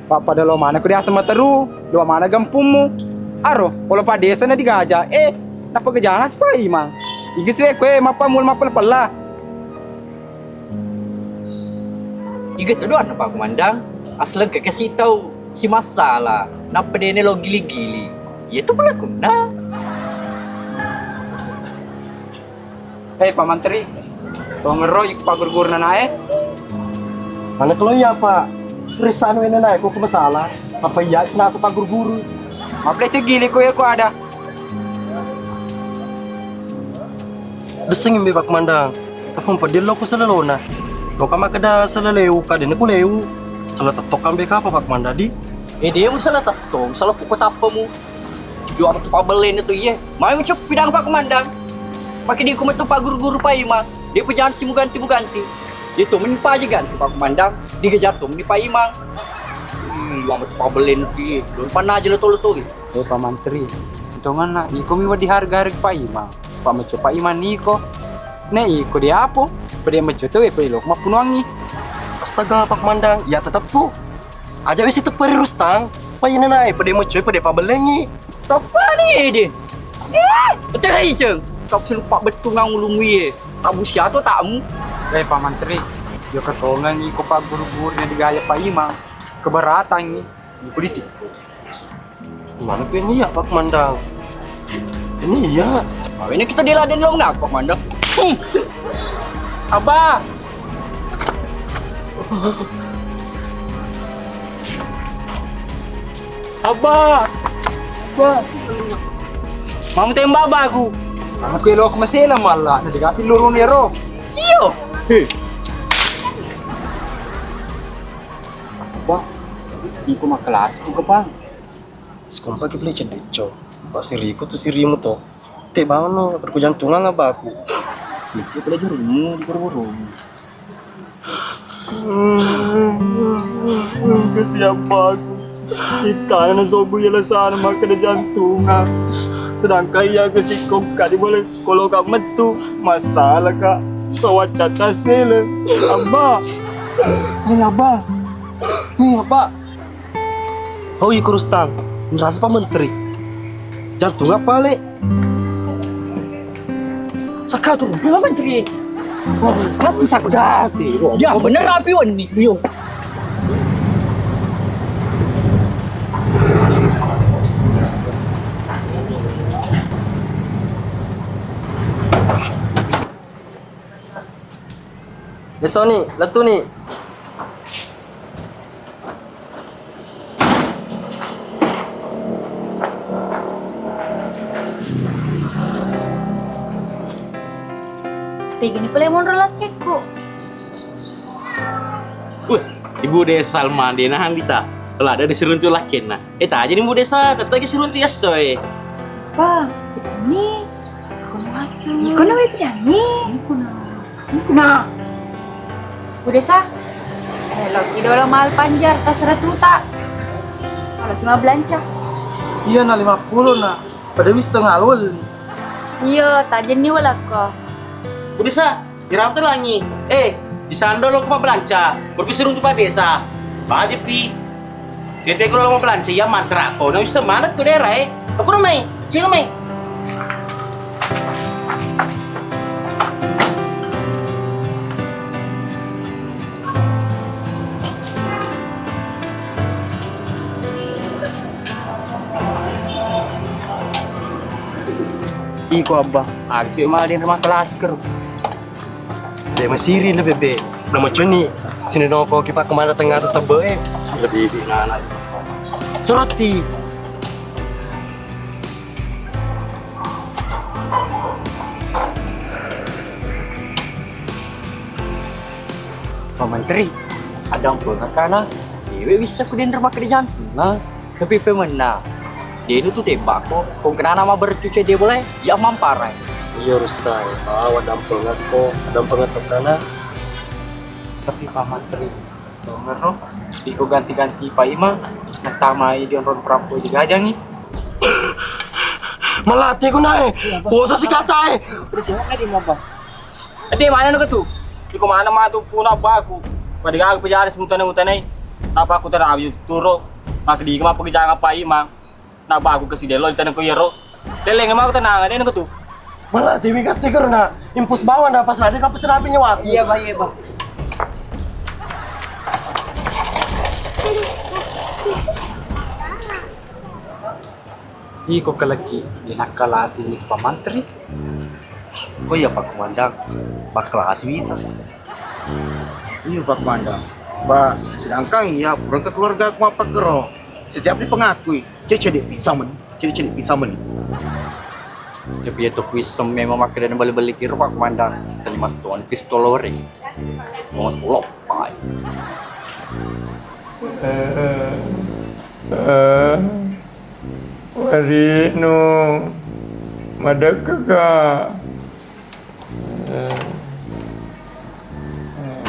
Pappada lo mana ku diaseng materu, lo mana gampummu. Aro, polo padesa na digaja. Eh, napa gejana sipa imang. Iga siwe kue mappa mul mappa pella. Iga tedoanna Pak Komandang, asleng ke kasi tau si masalah, nappa dene lo gili-gili. Iya tu pelakunna. Eh, Pak Manteri, tongero iko Pak Guru-guru nanae. Mana kalau iya, Pak? Risa anu ene nae, kok masalah? Apa iya senasa Pak Guru-guru? Maple cegili ko ya ko ada. Desseng imbe Pak Komandang, tapi mupeddi lo ku selelona. Loka makkeda seleleu, kadene ku leu. Sala tettong ambe kapa Pak Komandang di? Eh, dia mu sala tettong, sala puko tappamu. Yo apa tu pabellena tu iye. Mai mu ceppi dang Pak Komandang. Pake di ku metu Pak Guru-guru Pak Imang. Dia pejalan si muganti-muganti. Dia tu meni paja ganti Pak Komandang. Diga jatuh meni Pak Imang. Hmm, yo apa tu pabellena tu iye. Don panna aja lo tolo tu. Eh, Pak Manteri, sitongenna iko mi wedding harga-harga Pak Imang. Pak Meco Pak Imang niko. Ne iko diapo? Pede Meco tu, eh, pede lok mappunuangi. Astaga, Pak Komandang, iya teteppu. Aja wisi tepperi Rustang. Pak Ina nae pede Meco, pede pabellengi. Toppa ni ede. Eh, tega iceng. Kau selupa betul nang ulumu ye. Tabu siato takmu. Eh, Pak Manteri, yo ketongan iko Pak Guru-guru yang digaya Pak Imang. Keberatangi. Politik. Mana tu ini ya, Pak Komandang? Ini ya. Ini kita diladen lo ngapa, Pak Komandang? Hmm. Abah. Abah. Abah. Mau tembak abah aku. Aku elok masela malah, nanti kapi lurun ya, Ro. Iyo. Hei. Apa? Iko makkelas ku, Bang. Sekompa ki beli ceddeco. Pak siriku tu sirimu to. Te bawano, aku jantungan abaku. Licik belajar ilmu di buru-buru. Kasihan baku. Itana nasobu iya lasana makkeda jantungan. Sedangkan iya kesikong kak di boleh koloka metu. Masalah kak. Kawacca tasele. Abba. Ni abba. Ni abba. Oh, iko Rustang, nrasa Pak Menteri. Jantung apa, Le? Saka tu, Pak Menteri. Aku saka. Ya, bener rapi wenni. Iyo. Esoni, letuni. Tegani pale monro lakkekku. Weh, Ibu Desa Salma de nahang dita. Ladde disiruntu lakkenna. Eh, tajani Ibu Desa, tette ki siruntu yasso e. Pa, ini. Kono asu. Iko na wepidangi. Iko na. Iko na. Ibu Desa, eh, loki dolo mal panjar tas ratuta. Kalau cuma belanja. Iya na lima puluh na. Pada wis tengah alul. Iya, tajenni walakko. Ibu Desa, iram telangi. Eh, di sando lo ko mabbelanca. Berpi siruntu Pak Desa. Bajepi. Tete ko lo mabbelanca, iya mantra ko. Na wis maneng ko daerah e. Aku na mai. Cil mai. Iko Abba, aga si mala denre makkelas kero. De masiri le bebe. Na macuni. Sini noko ki pakko mala tengnga tu tebbe e. Lebih-lebih nana. Sorotti. Pak Menteri, ada pengakana. Dewe wissa ku denre makkedajanna. Tapi pemenna. Denu tu tembakko, kong kenana ma bercuce de boleh, ya mamparai. Iya Rustai, bawa dampengekko, dampengek tokana. Tapi Pak Menteri, tongero, iko ganti-ganti Pak Imang, natamai di onrong perampo digajangi. Malati ku nae, bosa si katae. Udah jawab tadi mau apa? Ede mana nu ketu? Iko mana matu puna baku. Pada gaga pejara semutanai-mutanai. Apa aku terawi turo. Mak di ma pekerjaan Pak Imang. Na baku ke si delo di tanah ko yero. Leleng mau tenang ade nu ketu. Malah dewi kate karena impus bawah na pas ada kapas rapi nyawa. Iya, Pak, iya, Pak. Iko keleki, de nakkalasi ni Pak Mantri. Ko iya Pak Komandan, makkalasi wita. Iya Pak Komandan. Ba, sedangkan iya purangka keluarga aku apa kero. Setiap dipengakui, cece de pisang meni, cece de pisang meni. Tapi ya tuh kuisem memang makkeda bali-bali kiro Pak Komandan. Tadi mas tuan pistol ore. Mau tulok, Pak. Eh, eh, warinu, madekkeka. Eh.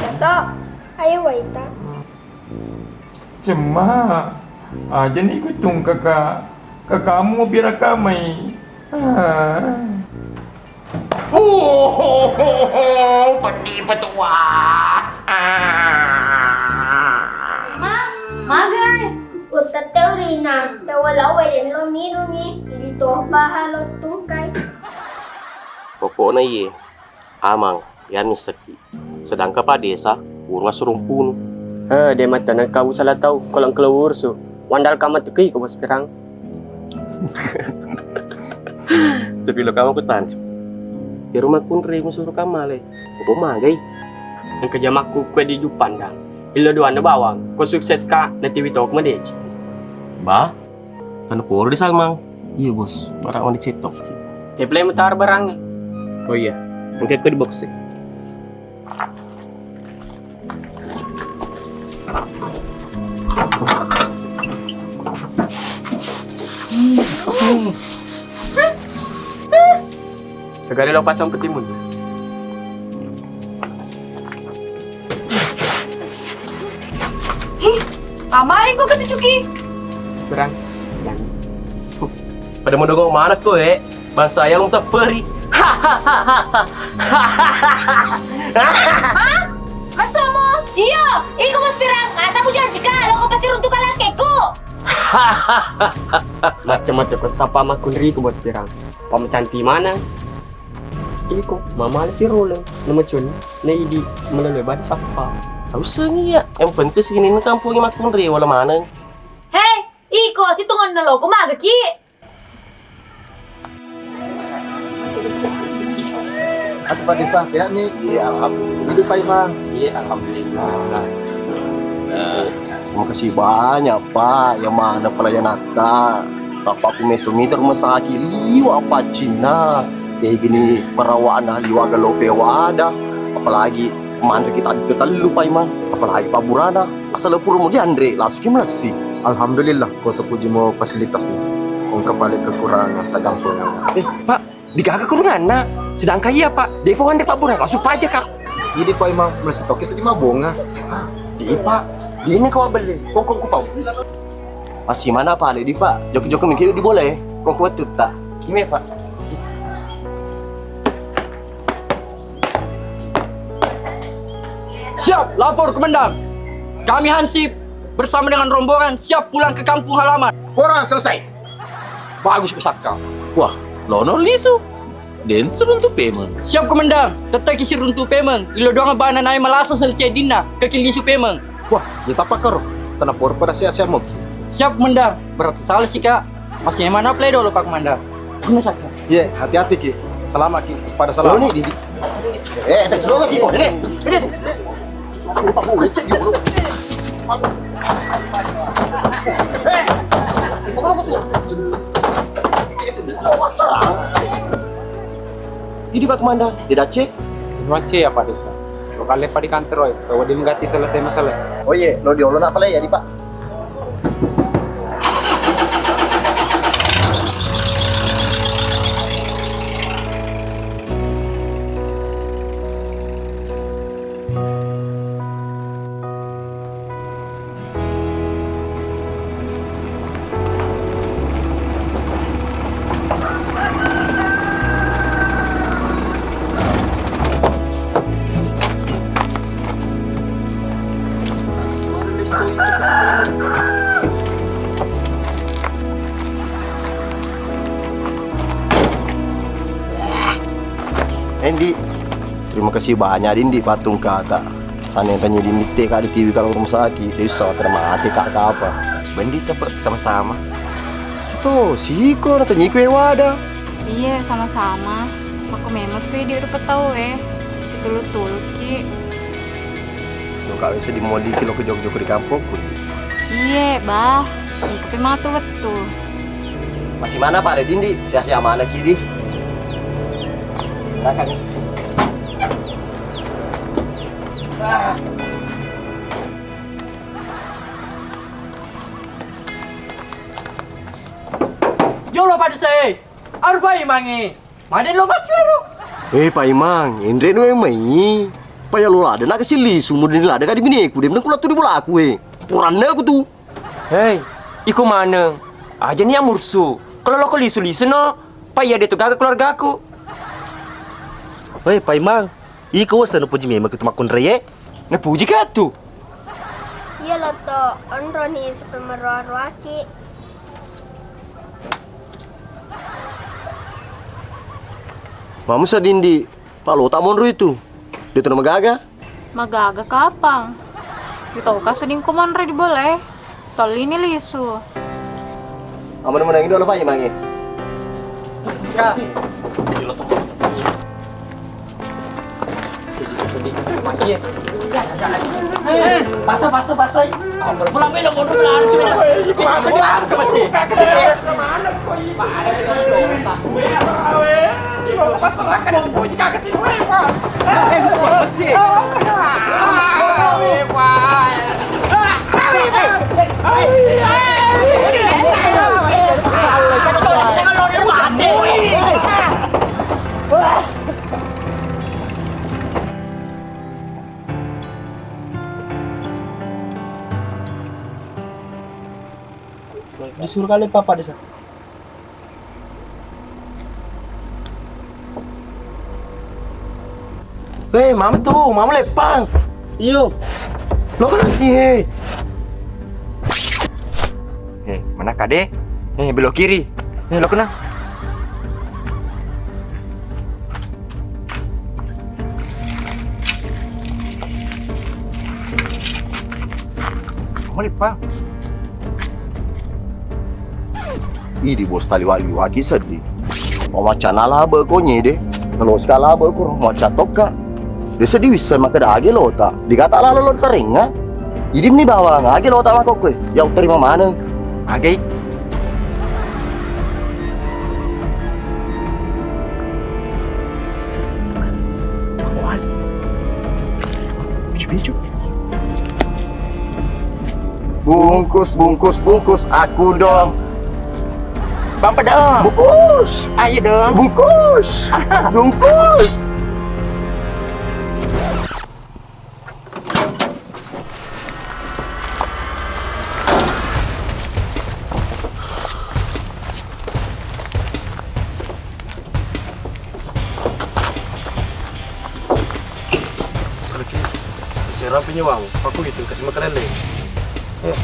Dato, ayo waita. Cemma, aja ni ku tungkaka, kakamu pirakamai. Ah. Uhuhuhu, peddi petua. Ah. Ma, magai. Uttette urina, tewala wae lo minungi, idi topa halo tungkai. Pokokna iye, Amang, ya misseki. Sedangkan Pak Desa, urung assurung punu. Eh, de mattaneng kamu salah tau, kalau engkau ursu. Wandal kamu tuh ko bos pirang. Tapi lo kamu kutancu. Di rumah kunri musuru kamale. Apa magai? Engka jamakku kue di Jupang, Dang. Illo duanna bawang, ko sukses ka, na tiwi toko madeci. Ba, anu poro di Salmang. Iya, Bos. Bara mau dicetok. Teple mutar barang. Oh iya, engka ko di box e. Segala lo pasang petimun. Hi, amaling ko ketujuki. Surang. Pada mau dongok mana ko, eh? Bangsa yang tepperi. Hah? Masomo? Iya, iko Bos Pirang. Asa ku janji ka, lo ko pasti runtuh kalangkekku. Macam-macam ko sapa makkunriku Bos Pirang. Pamacanti mana? Iko, mamale si roleng, na macuni, na idi, malele badi sappa. Tau sengi ya, yang penting sini ini kampung makkunri wala maneng. Hei, iko, si tungan na loko magaki. Aku pada sehat nih. Iya, alhamdulillah. Hidup Pak Imam. Iya, alhamdulillah. Nah, terima kasih banyak, Pak. Yang mana pelayan Aka? Bapak aku metu-metu rumah sakit liwa apa Cina. Tegi ni perawakna liwa' galope wada, apalagi manre kita ketellu Pak Imang, apalagi Pak Burana. Asal pura mau dianre, langsung ki melessi. Alhamdulillah, ko terpuji mo fasilitas ni. Engka pale kekurangan, tak dampungan. Eh, Pak, degaga kurunganna. Sedangkan iya, Pak, depa wanre Pak Burana, langsung paja, Kak. Jadi Pak Imang, melessi toke seddi mabonga. Jadi, Pak, di ini kau beli, kongkong ku pau. Masih mana Pak, di Pak? Joko-joko mikir di bola ya, kongkong wettu tak? Kime, Pak. Siap, lapor Komandan. Kami Hansip bersama dengan rombongan siap pulang ke kampung halaman. Orang selesai. Bagus pusaka. Wah, lono lisu. Den seruntu pemeng. Siap Komandan, tettai ki siruntu pemeng. Ilo doang bana nai malasa selesai dinna, kaki lisu pemeng. Wah, ya tapakaro. Tanah por pada siap-siap mo. Siap Komandan, berarti salah sih Kak. Masih mana play dulu Pak Komandan? Guna saka. Ye, hati-hati ki. Selamat ki. Pada selamat. Ini, ini. Eh, tak selalu ki. Ini, ini. Aku tak boleh cek dulu. Eh, ini Pak Komandan, tidak cek. Terima kasih ya Pak Desa. Lo kalian Pak di kantor, oi. Coba di mengganti selesai masalah. Oh iya, lo diolona apa lagi ya di Pak? Endi, terima kasih banyak Dindi patung kata. Sana yang tanya Dindi te kak di T V kalau rumah sakit, dia usah terima hati kak ke apa. Bendi sepe sama-sama. Tuh, siko na tanya iku wada. Iya, sama-sama. Mako memang tuh di rupa tau eh. Situlu-tulu ki. Lo kak bisa dimodiki lo ke jok-jok di kampungku. Iye, bah. Engka pe matu wettu. Masih mana Pak Redin di? Sia-sia mana ki di? Silakan. Jolo pada saya. Aru Pak Imang e. Maden lo macero. Eh Pak Imang, enre nu mai. Paya lo lada nak kasili sumu den lada kadi bineku dem nengku latu di bolaku e. Puranna aku tu. Hei, iko maneng. Aja ni amursu. Kalau lo ko lisu-lisu no, paya de tu gaga keluargaku. Hei Pak Imang, iko wasa nu puji memang kita makunre ye. Napuji ka tu. Iya lo to, onro ni supaya meroa-roaki. Mamu sadindi, Pak Lota monro itu. Dia tu magaga? Magaga kapang. Kita uka seding ko monro di bola e. Tolini lisu. Aman menang ini apa ya mangi? Ya. Pasa, pasa, pasa. Pulang, pulang, pulang, pulang. Pulang, pulang, pulang. Disuruh kali papa desa. Weh, mama tu, mama leppang. Iyo. Lo kan nanti he. Eh, mana kade? Eh, belok kiri. Eh, lo kena. Malipa. Idi bos taliwa-liwa ki seddi. Mamaccana labe ko nyede. Nalo ska labe ko maccatokka. De seddi wisseng makkeda age lota. Digata lalo lo tarengnga. Idi meni bawang age lota makkokkoe. Ya uterima maneng. Age. Bungkus, bungkus, bungkus aku dong. Bang Pedong. Bungkus. Ayo dong. Bungkus. Bungkus. Oke, cerah punya uang. Aku itu kasih makan lele. Ya.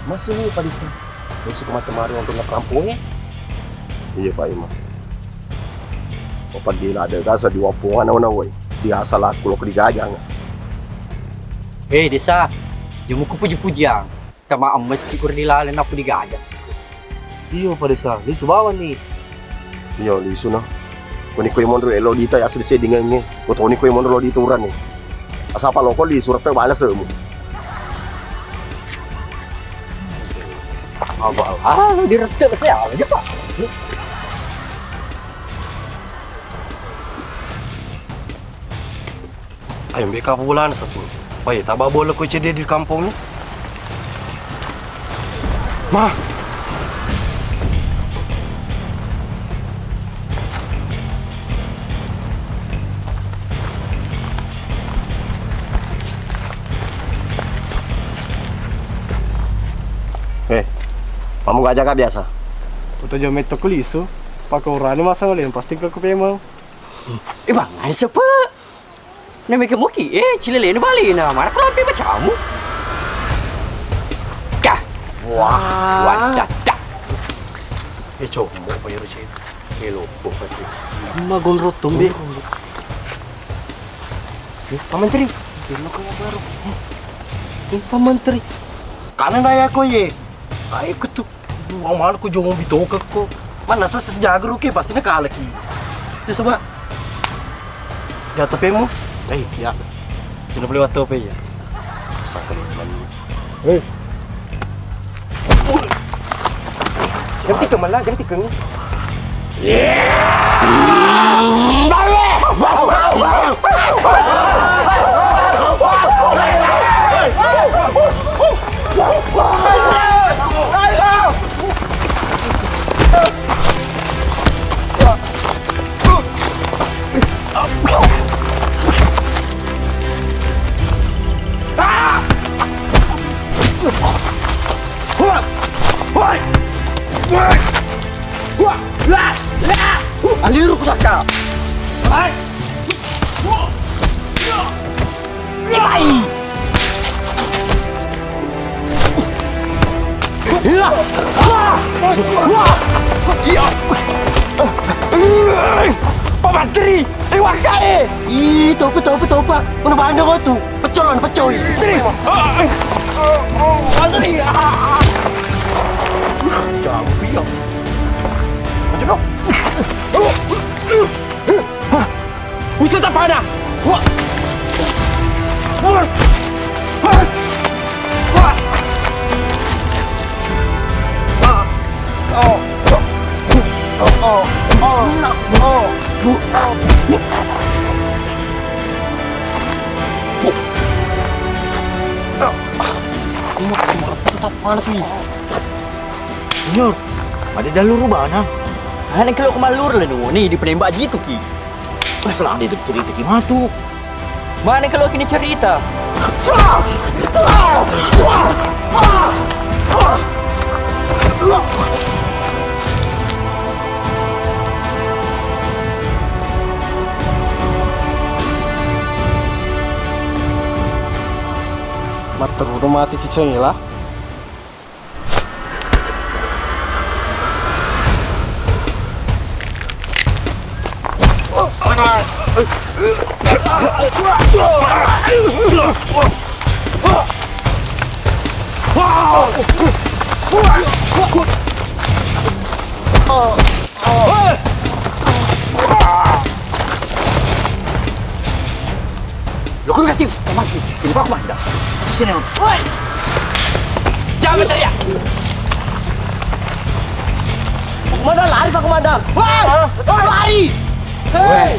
Masuk nih, Pak Desa. Terus kemarin-kemarin untuk ngerampungi. Iya, Pak Imam. Apa dia ada gasa di wampung anak-anak, woi. Biasa laku lo digajang. Eh, Desa, jumuku puji-pujiang. Tama emmes ki kuri dilaleng nappa digaja. Iyo, Pak Desa, lisu bawang ni. Iyo, lisu no. Kuni koi monro elo dita ya sedih sedingengnge. Kotoni koi monro lo dita uran ni. Asapa loko lisu rete balasemu. Abal, ah, direte saya aja, Pak. Ayo, mbe ka pulana seppu. Pai, taba bola ko cedde di kampong ni. Ma. Eh, kamu gak jaga biasa? Uta jam metto kulisu, pakaurani masa ngoleng pasti ke kupemang. Eh, bang, ada siapa? Namanya muki, eh, cilelena balena, mana kelampe bacamu? Kah. Wah. Wah, dah, dah. Eh, coba apa ya, Ruci? Eh, lupa, Pak. Magon rotong, be. Eh, Pak Menteri. Eh, Pak Menteri. Kanan daya ko ye. Ayo ketuk. Wah, malu ko jomo bitoka ko. Mana sasa sejago ruke pasti nakalaki. Itu coba. Jatuh pemu. Eh, ya. Cuma boleh waktu apa ya? Sangka lu teman. Eh. Ganti ke malah, ganti ke. Aliru pusaka. Hai. Hai. Iya. Wah. Wah. Iya. Pak Menteri, eh, wakai. Ih, topa, topa, topa. Mana bandar kau tu? Pecol, pecol. Menteri. Menteri. Jauh dia. Macam kau. Hah? Wisata pada. Wah. Wah. Wah. Wah. Oh. Oh. Oh. Oh. Oh. Senior, ada dalu rubana. Ane kalau kemalur le nuni di penembak jitu ki. Masalah dia cerita ki matu. Mana kalau kini cerita? Matteru mati ciceng lah. Lo kuru kati, masih. Ini kok mana? Sini, Om. Woi! Jangan teriak. Mana lari, Pak Komandan? Woi, lari! Hei! Woi,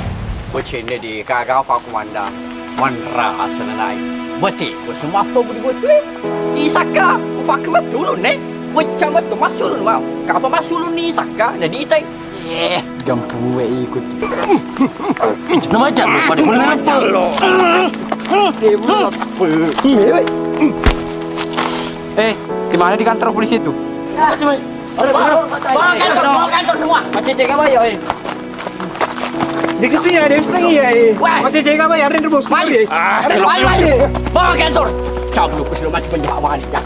bocenne di kagawa, Pak Komandan. Manra asenanai. Bete, ko semua budi botue. Isakka, ufakka matulun ne. Wecca matu masulun mau. Kapa masulun ni isakka, na ditai. Eh, gampue ikut. Nama aja lu pada. Eh, di mana di kantor polisi itu? Bawa kantor, bawa kantor semua. Macece ka bayo, eh. Dikesi ya, dia bisa iya, eh. Wah. Macece ka bayo, ada bos. Mari. Ada, mari, mari. Bawa kantor. Cabut ke sini, masih penjahat, wah, ini, ya.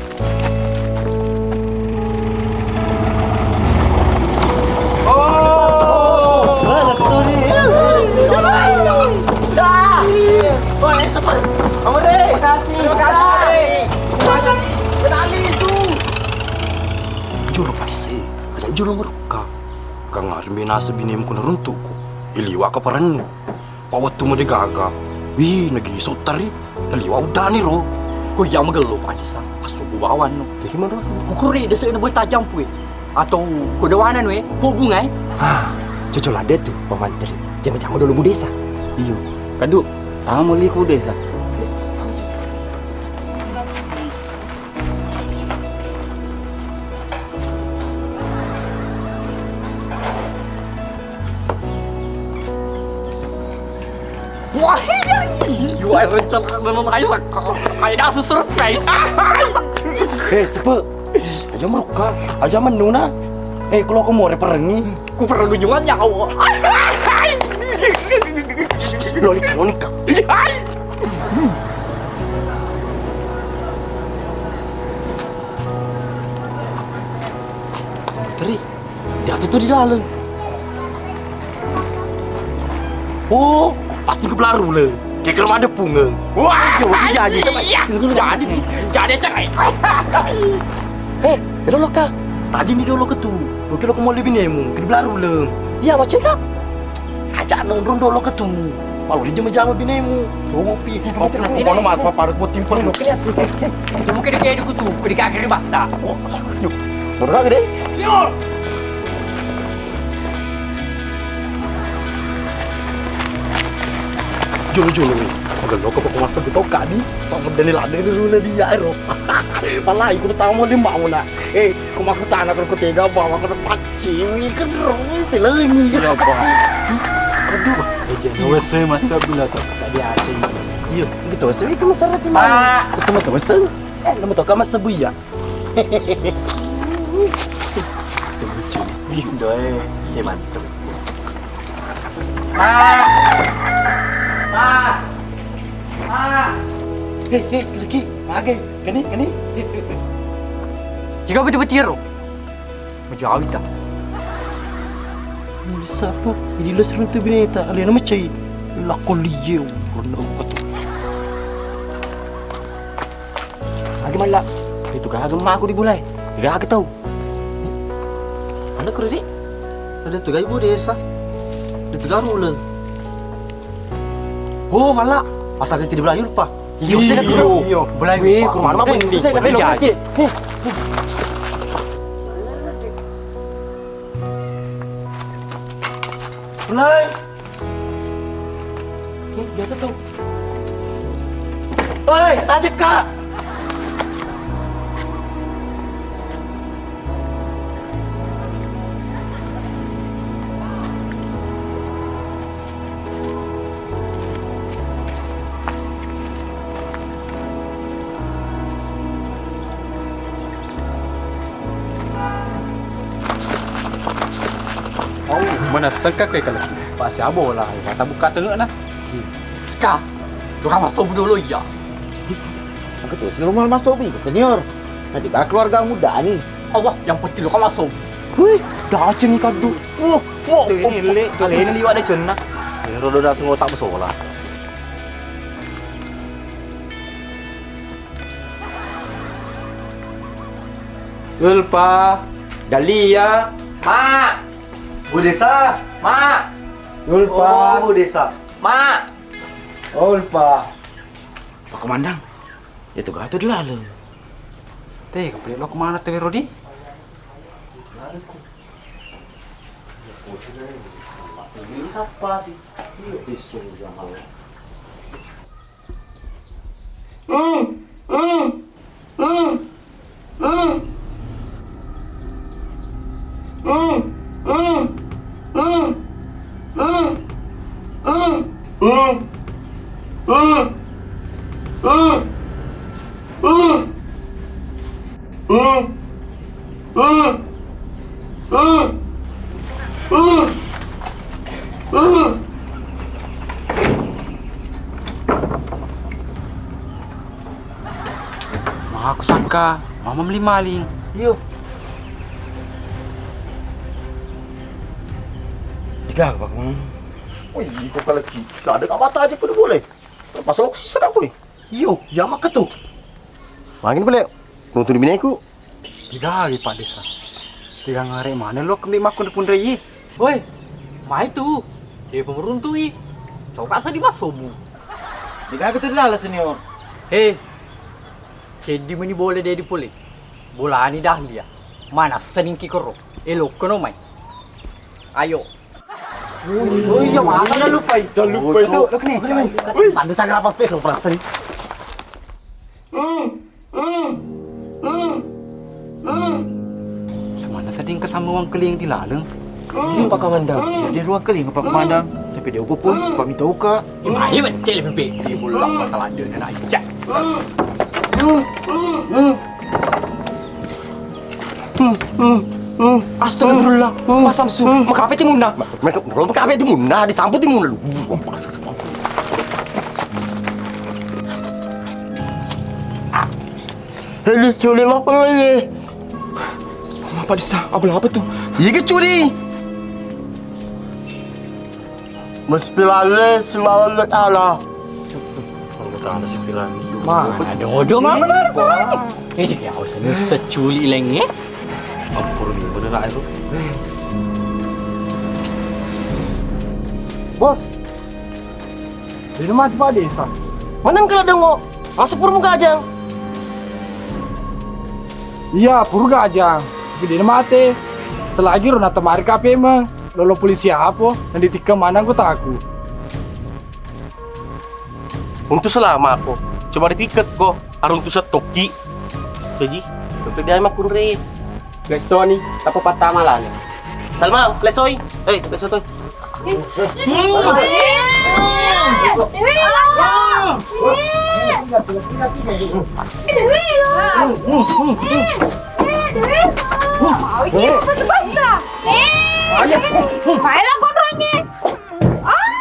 Oh. Sa. Wah, eh, sepa. Amore. Makasih. Terima kasih. Kenali itu. Juru paise, aja juru merukka. Kang armi nasa binemu kuna runtuku. Iliwa ka parennu. Pawettu mode gaga. Wih, nagi sottari. Naliwa uddani ro. Ko iya magello panisa. Asuku bawanno. Jadi mana rasa? Kukure desa na buat tajam pue. Atau ko dawana nue, ko bunga, eh? Ah, cocok lade tu pamanteri. Jama-jama dolo bu desa. Iyo. Kadu, tamu liku desa. Wah, iya, iya, iya, rencana nonton aja lah. Ayo, dah, surprise. Eh, sepe. Aja merukka, aja menuna. Eh, kalau aku mau reperengi. Ku perlu juga nyawa. Lonik, lonik, Kak. Teri, dia tuh di dalam. Oh, pasti ke Belaruleng. Kayak ke rumah Depung. Wah, iya, jadi. Iya, jadi. Jadi cerai. Eh, dolo, Kak. Tajini dolo ke tu. Oke, lo ke mall binemu. Ke Belaruleng. Iya, macet, Kak. Aja nonton dolo ke tu. Malu di jama-jama binemu. Lo ngopi. Kono mas paparut buat timpel. Kamu kira kayak di kutu, kira kayak di bata. Oh, yuk. Turun lagi deh. Siap. Jolo-jolo, magello ko poko masa buto kani, pamedani lade di rule dia ero. Palai ku tamu di mau na. Eh, ko maku tana ko tega bawa ko paccing kan ro silengi. Iya, Pak. Aduh, aja. Wes masa gula to tadi aja. Iya, gitu. Wes ke masyarakat mau. Pak. Sama tuh, wes. Eh, nama to ka masa buya. Lucu nih. Indo, eh. Eh, mantep. Pak. Pak. Pak. Eh, eh, Riki, mage. Gani, gani. Jika betul-betul ro. Menjawab kita. Ini siapa? Ini lo seruntu bineta. Alena macai. Lakon liye. Pernah apa tuh? Agi malla. Itu gaga maku di bulai. Gaga tau. Mana kru di? Ada tu gaji bu desa. Ada tu garu le. Oh, malla. Pasal kita di Belayul pa. Iyo, saya kata iyo. Belayul. Weh, ke rumah apa ini? Saya kata iyo. Mulai. Eh, jatuh tuh. Oi, tajek, Kak. Oh, manessengka koe kalaki. Pasi abola, mata buka tengekna. Ska, lo kan masuk dulu ya. Aku tuh si Romal masuk bi, senior. Nanti tak keluarga muda nih. Allah, yang penting lo kan masuk. Wih, dah aja nih kadu. Uh, wah, ini le, ini liwat ada cenna. Ini roda dah semua tak bersolah. Ulpa, Dalia. Ma. Bu Desa. Ma. Ulpa. Oh, Bu Desa. Ma. Ulpa. Pak Komandan, itu gato di laleng. Teh, kapri lo kemana teh, Rodi? Ini siapa sih? Ini tuh sing jamal. Maha kusangka mama meli maling. Iyo. Digaga, Pak, Mang. Wih, iko kalaki. Lah, ada kak mata aja kudu boleh. Pasal aku sisa kak, boy. Iyo, iya maka tuh. Mangin boleh. Nonton di bineku. Tiga hari, Pak Desa. Tiga hari mana lo kembi maku di pundre ye. Woi, mai tu. Dia pemeruntui. Coba sa di masomu. Digaga tu dilala, senior. Hei, seddi meni boleh dia dipole. Bolani dah dia. Mana seningki koro. Elok kono mai. Ayo. Oh iya, mana dah lupa itu. Dah lupa itu. Lo kene. Wih. Tanda sana apa pe lo perasaan. Semana seding kesama uang keling di laleng. Iya, Pak Kamandang. Jadi ruang keling, Pak Kamandang. Tapi dia upo pun, Pak minta uka. Ayo, cek lebih baik. Dia pulang, Pak Kamandang, anak ijak. Astagfirullah, Pak Samsu, makape timunna? Mereka belum makape timunna, disambut timunna lu. Hei, curi apa lagi? Apa desa? Apa, apa tuh? Iya, curi. Mesti lale semalam nak ala. Kalau kata anda sembilan. Mana ada odong apa, mana? Eh, jadi aku sini seculi lenge. Ampun, bener aja tuh. Bos. Di rumah Pak Desa. Maneng kala dongo. Masuk purmu gajang. Iya, puru gajang. Tapi dia mate. Selagi rona temari kape meng. Lolo polisi apa? Nanti tiga mana aku taku. Untuk selama aku. Coba ditiket ko. Arung tu setoki. Jadi, kepegai makunre. Lesoni, apa patah malam? Salma, lesoi. Eh, leso toi.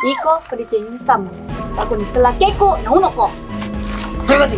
Iko, pada cengeng sama. Aku ni selakeko, nauno ko. Terus.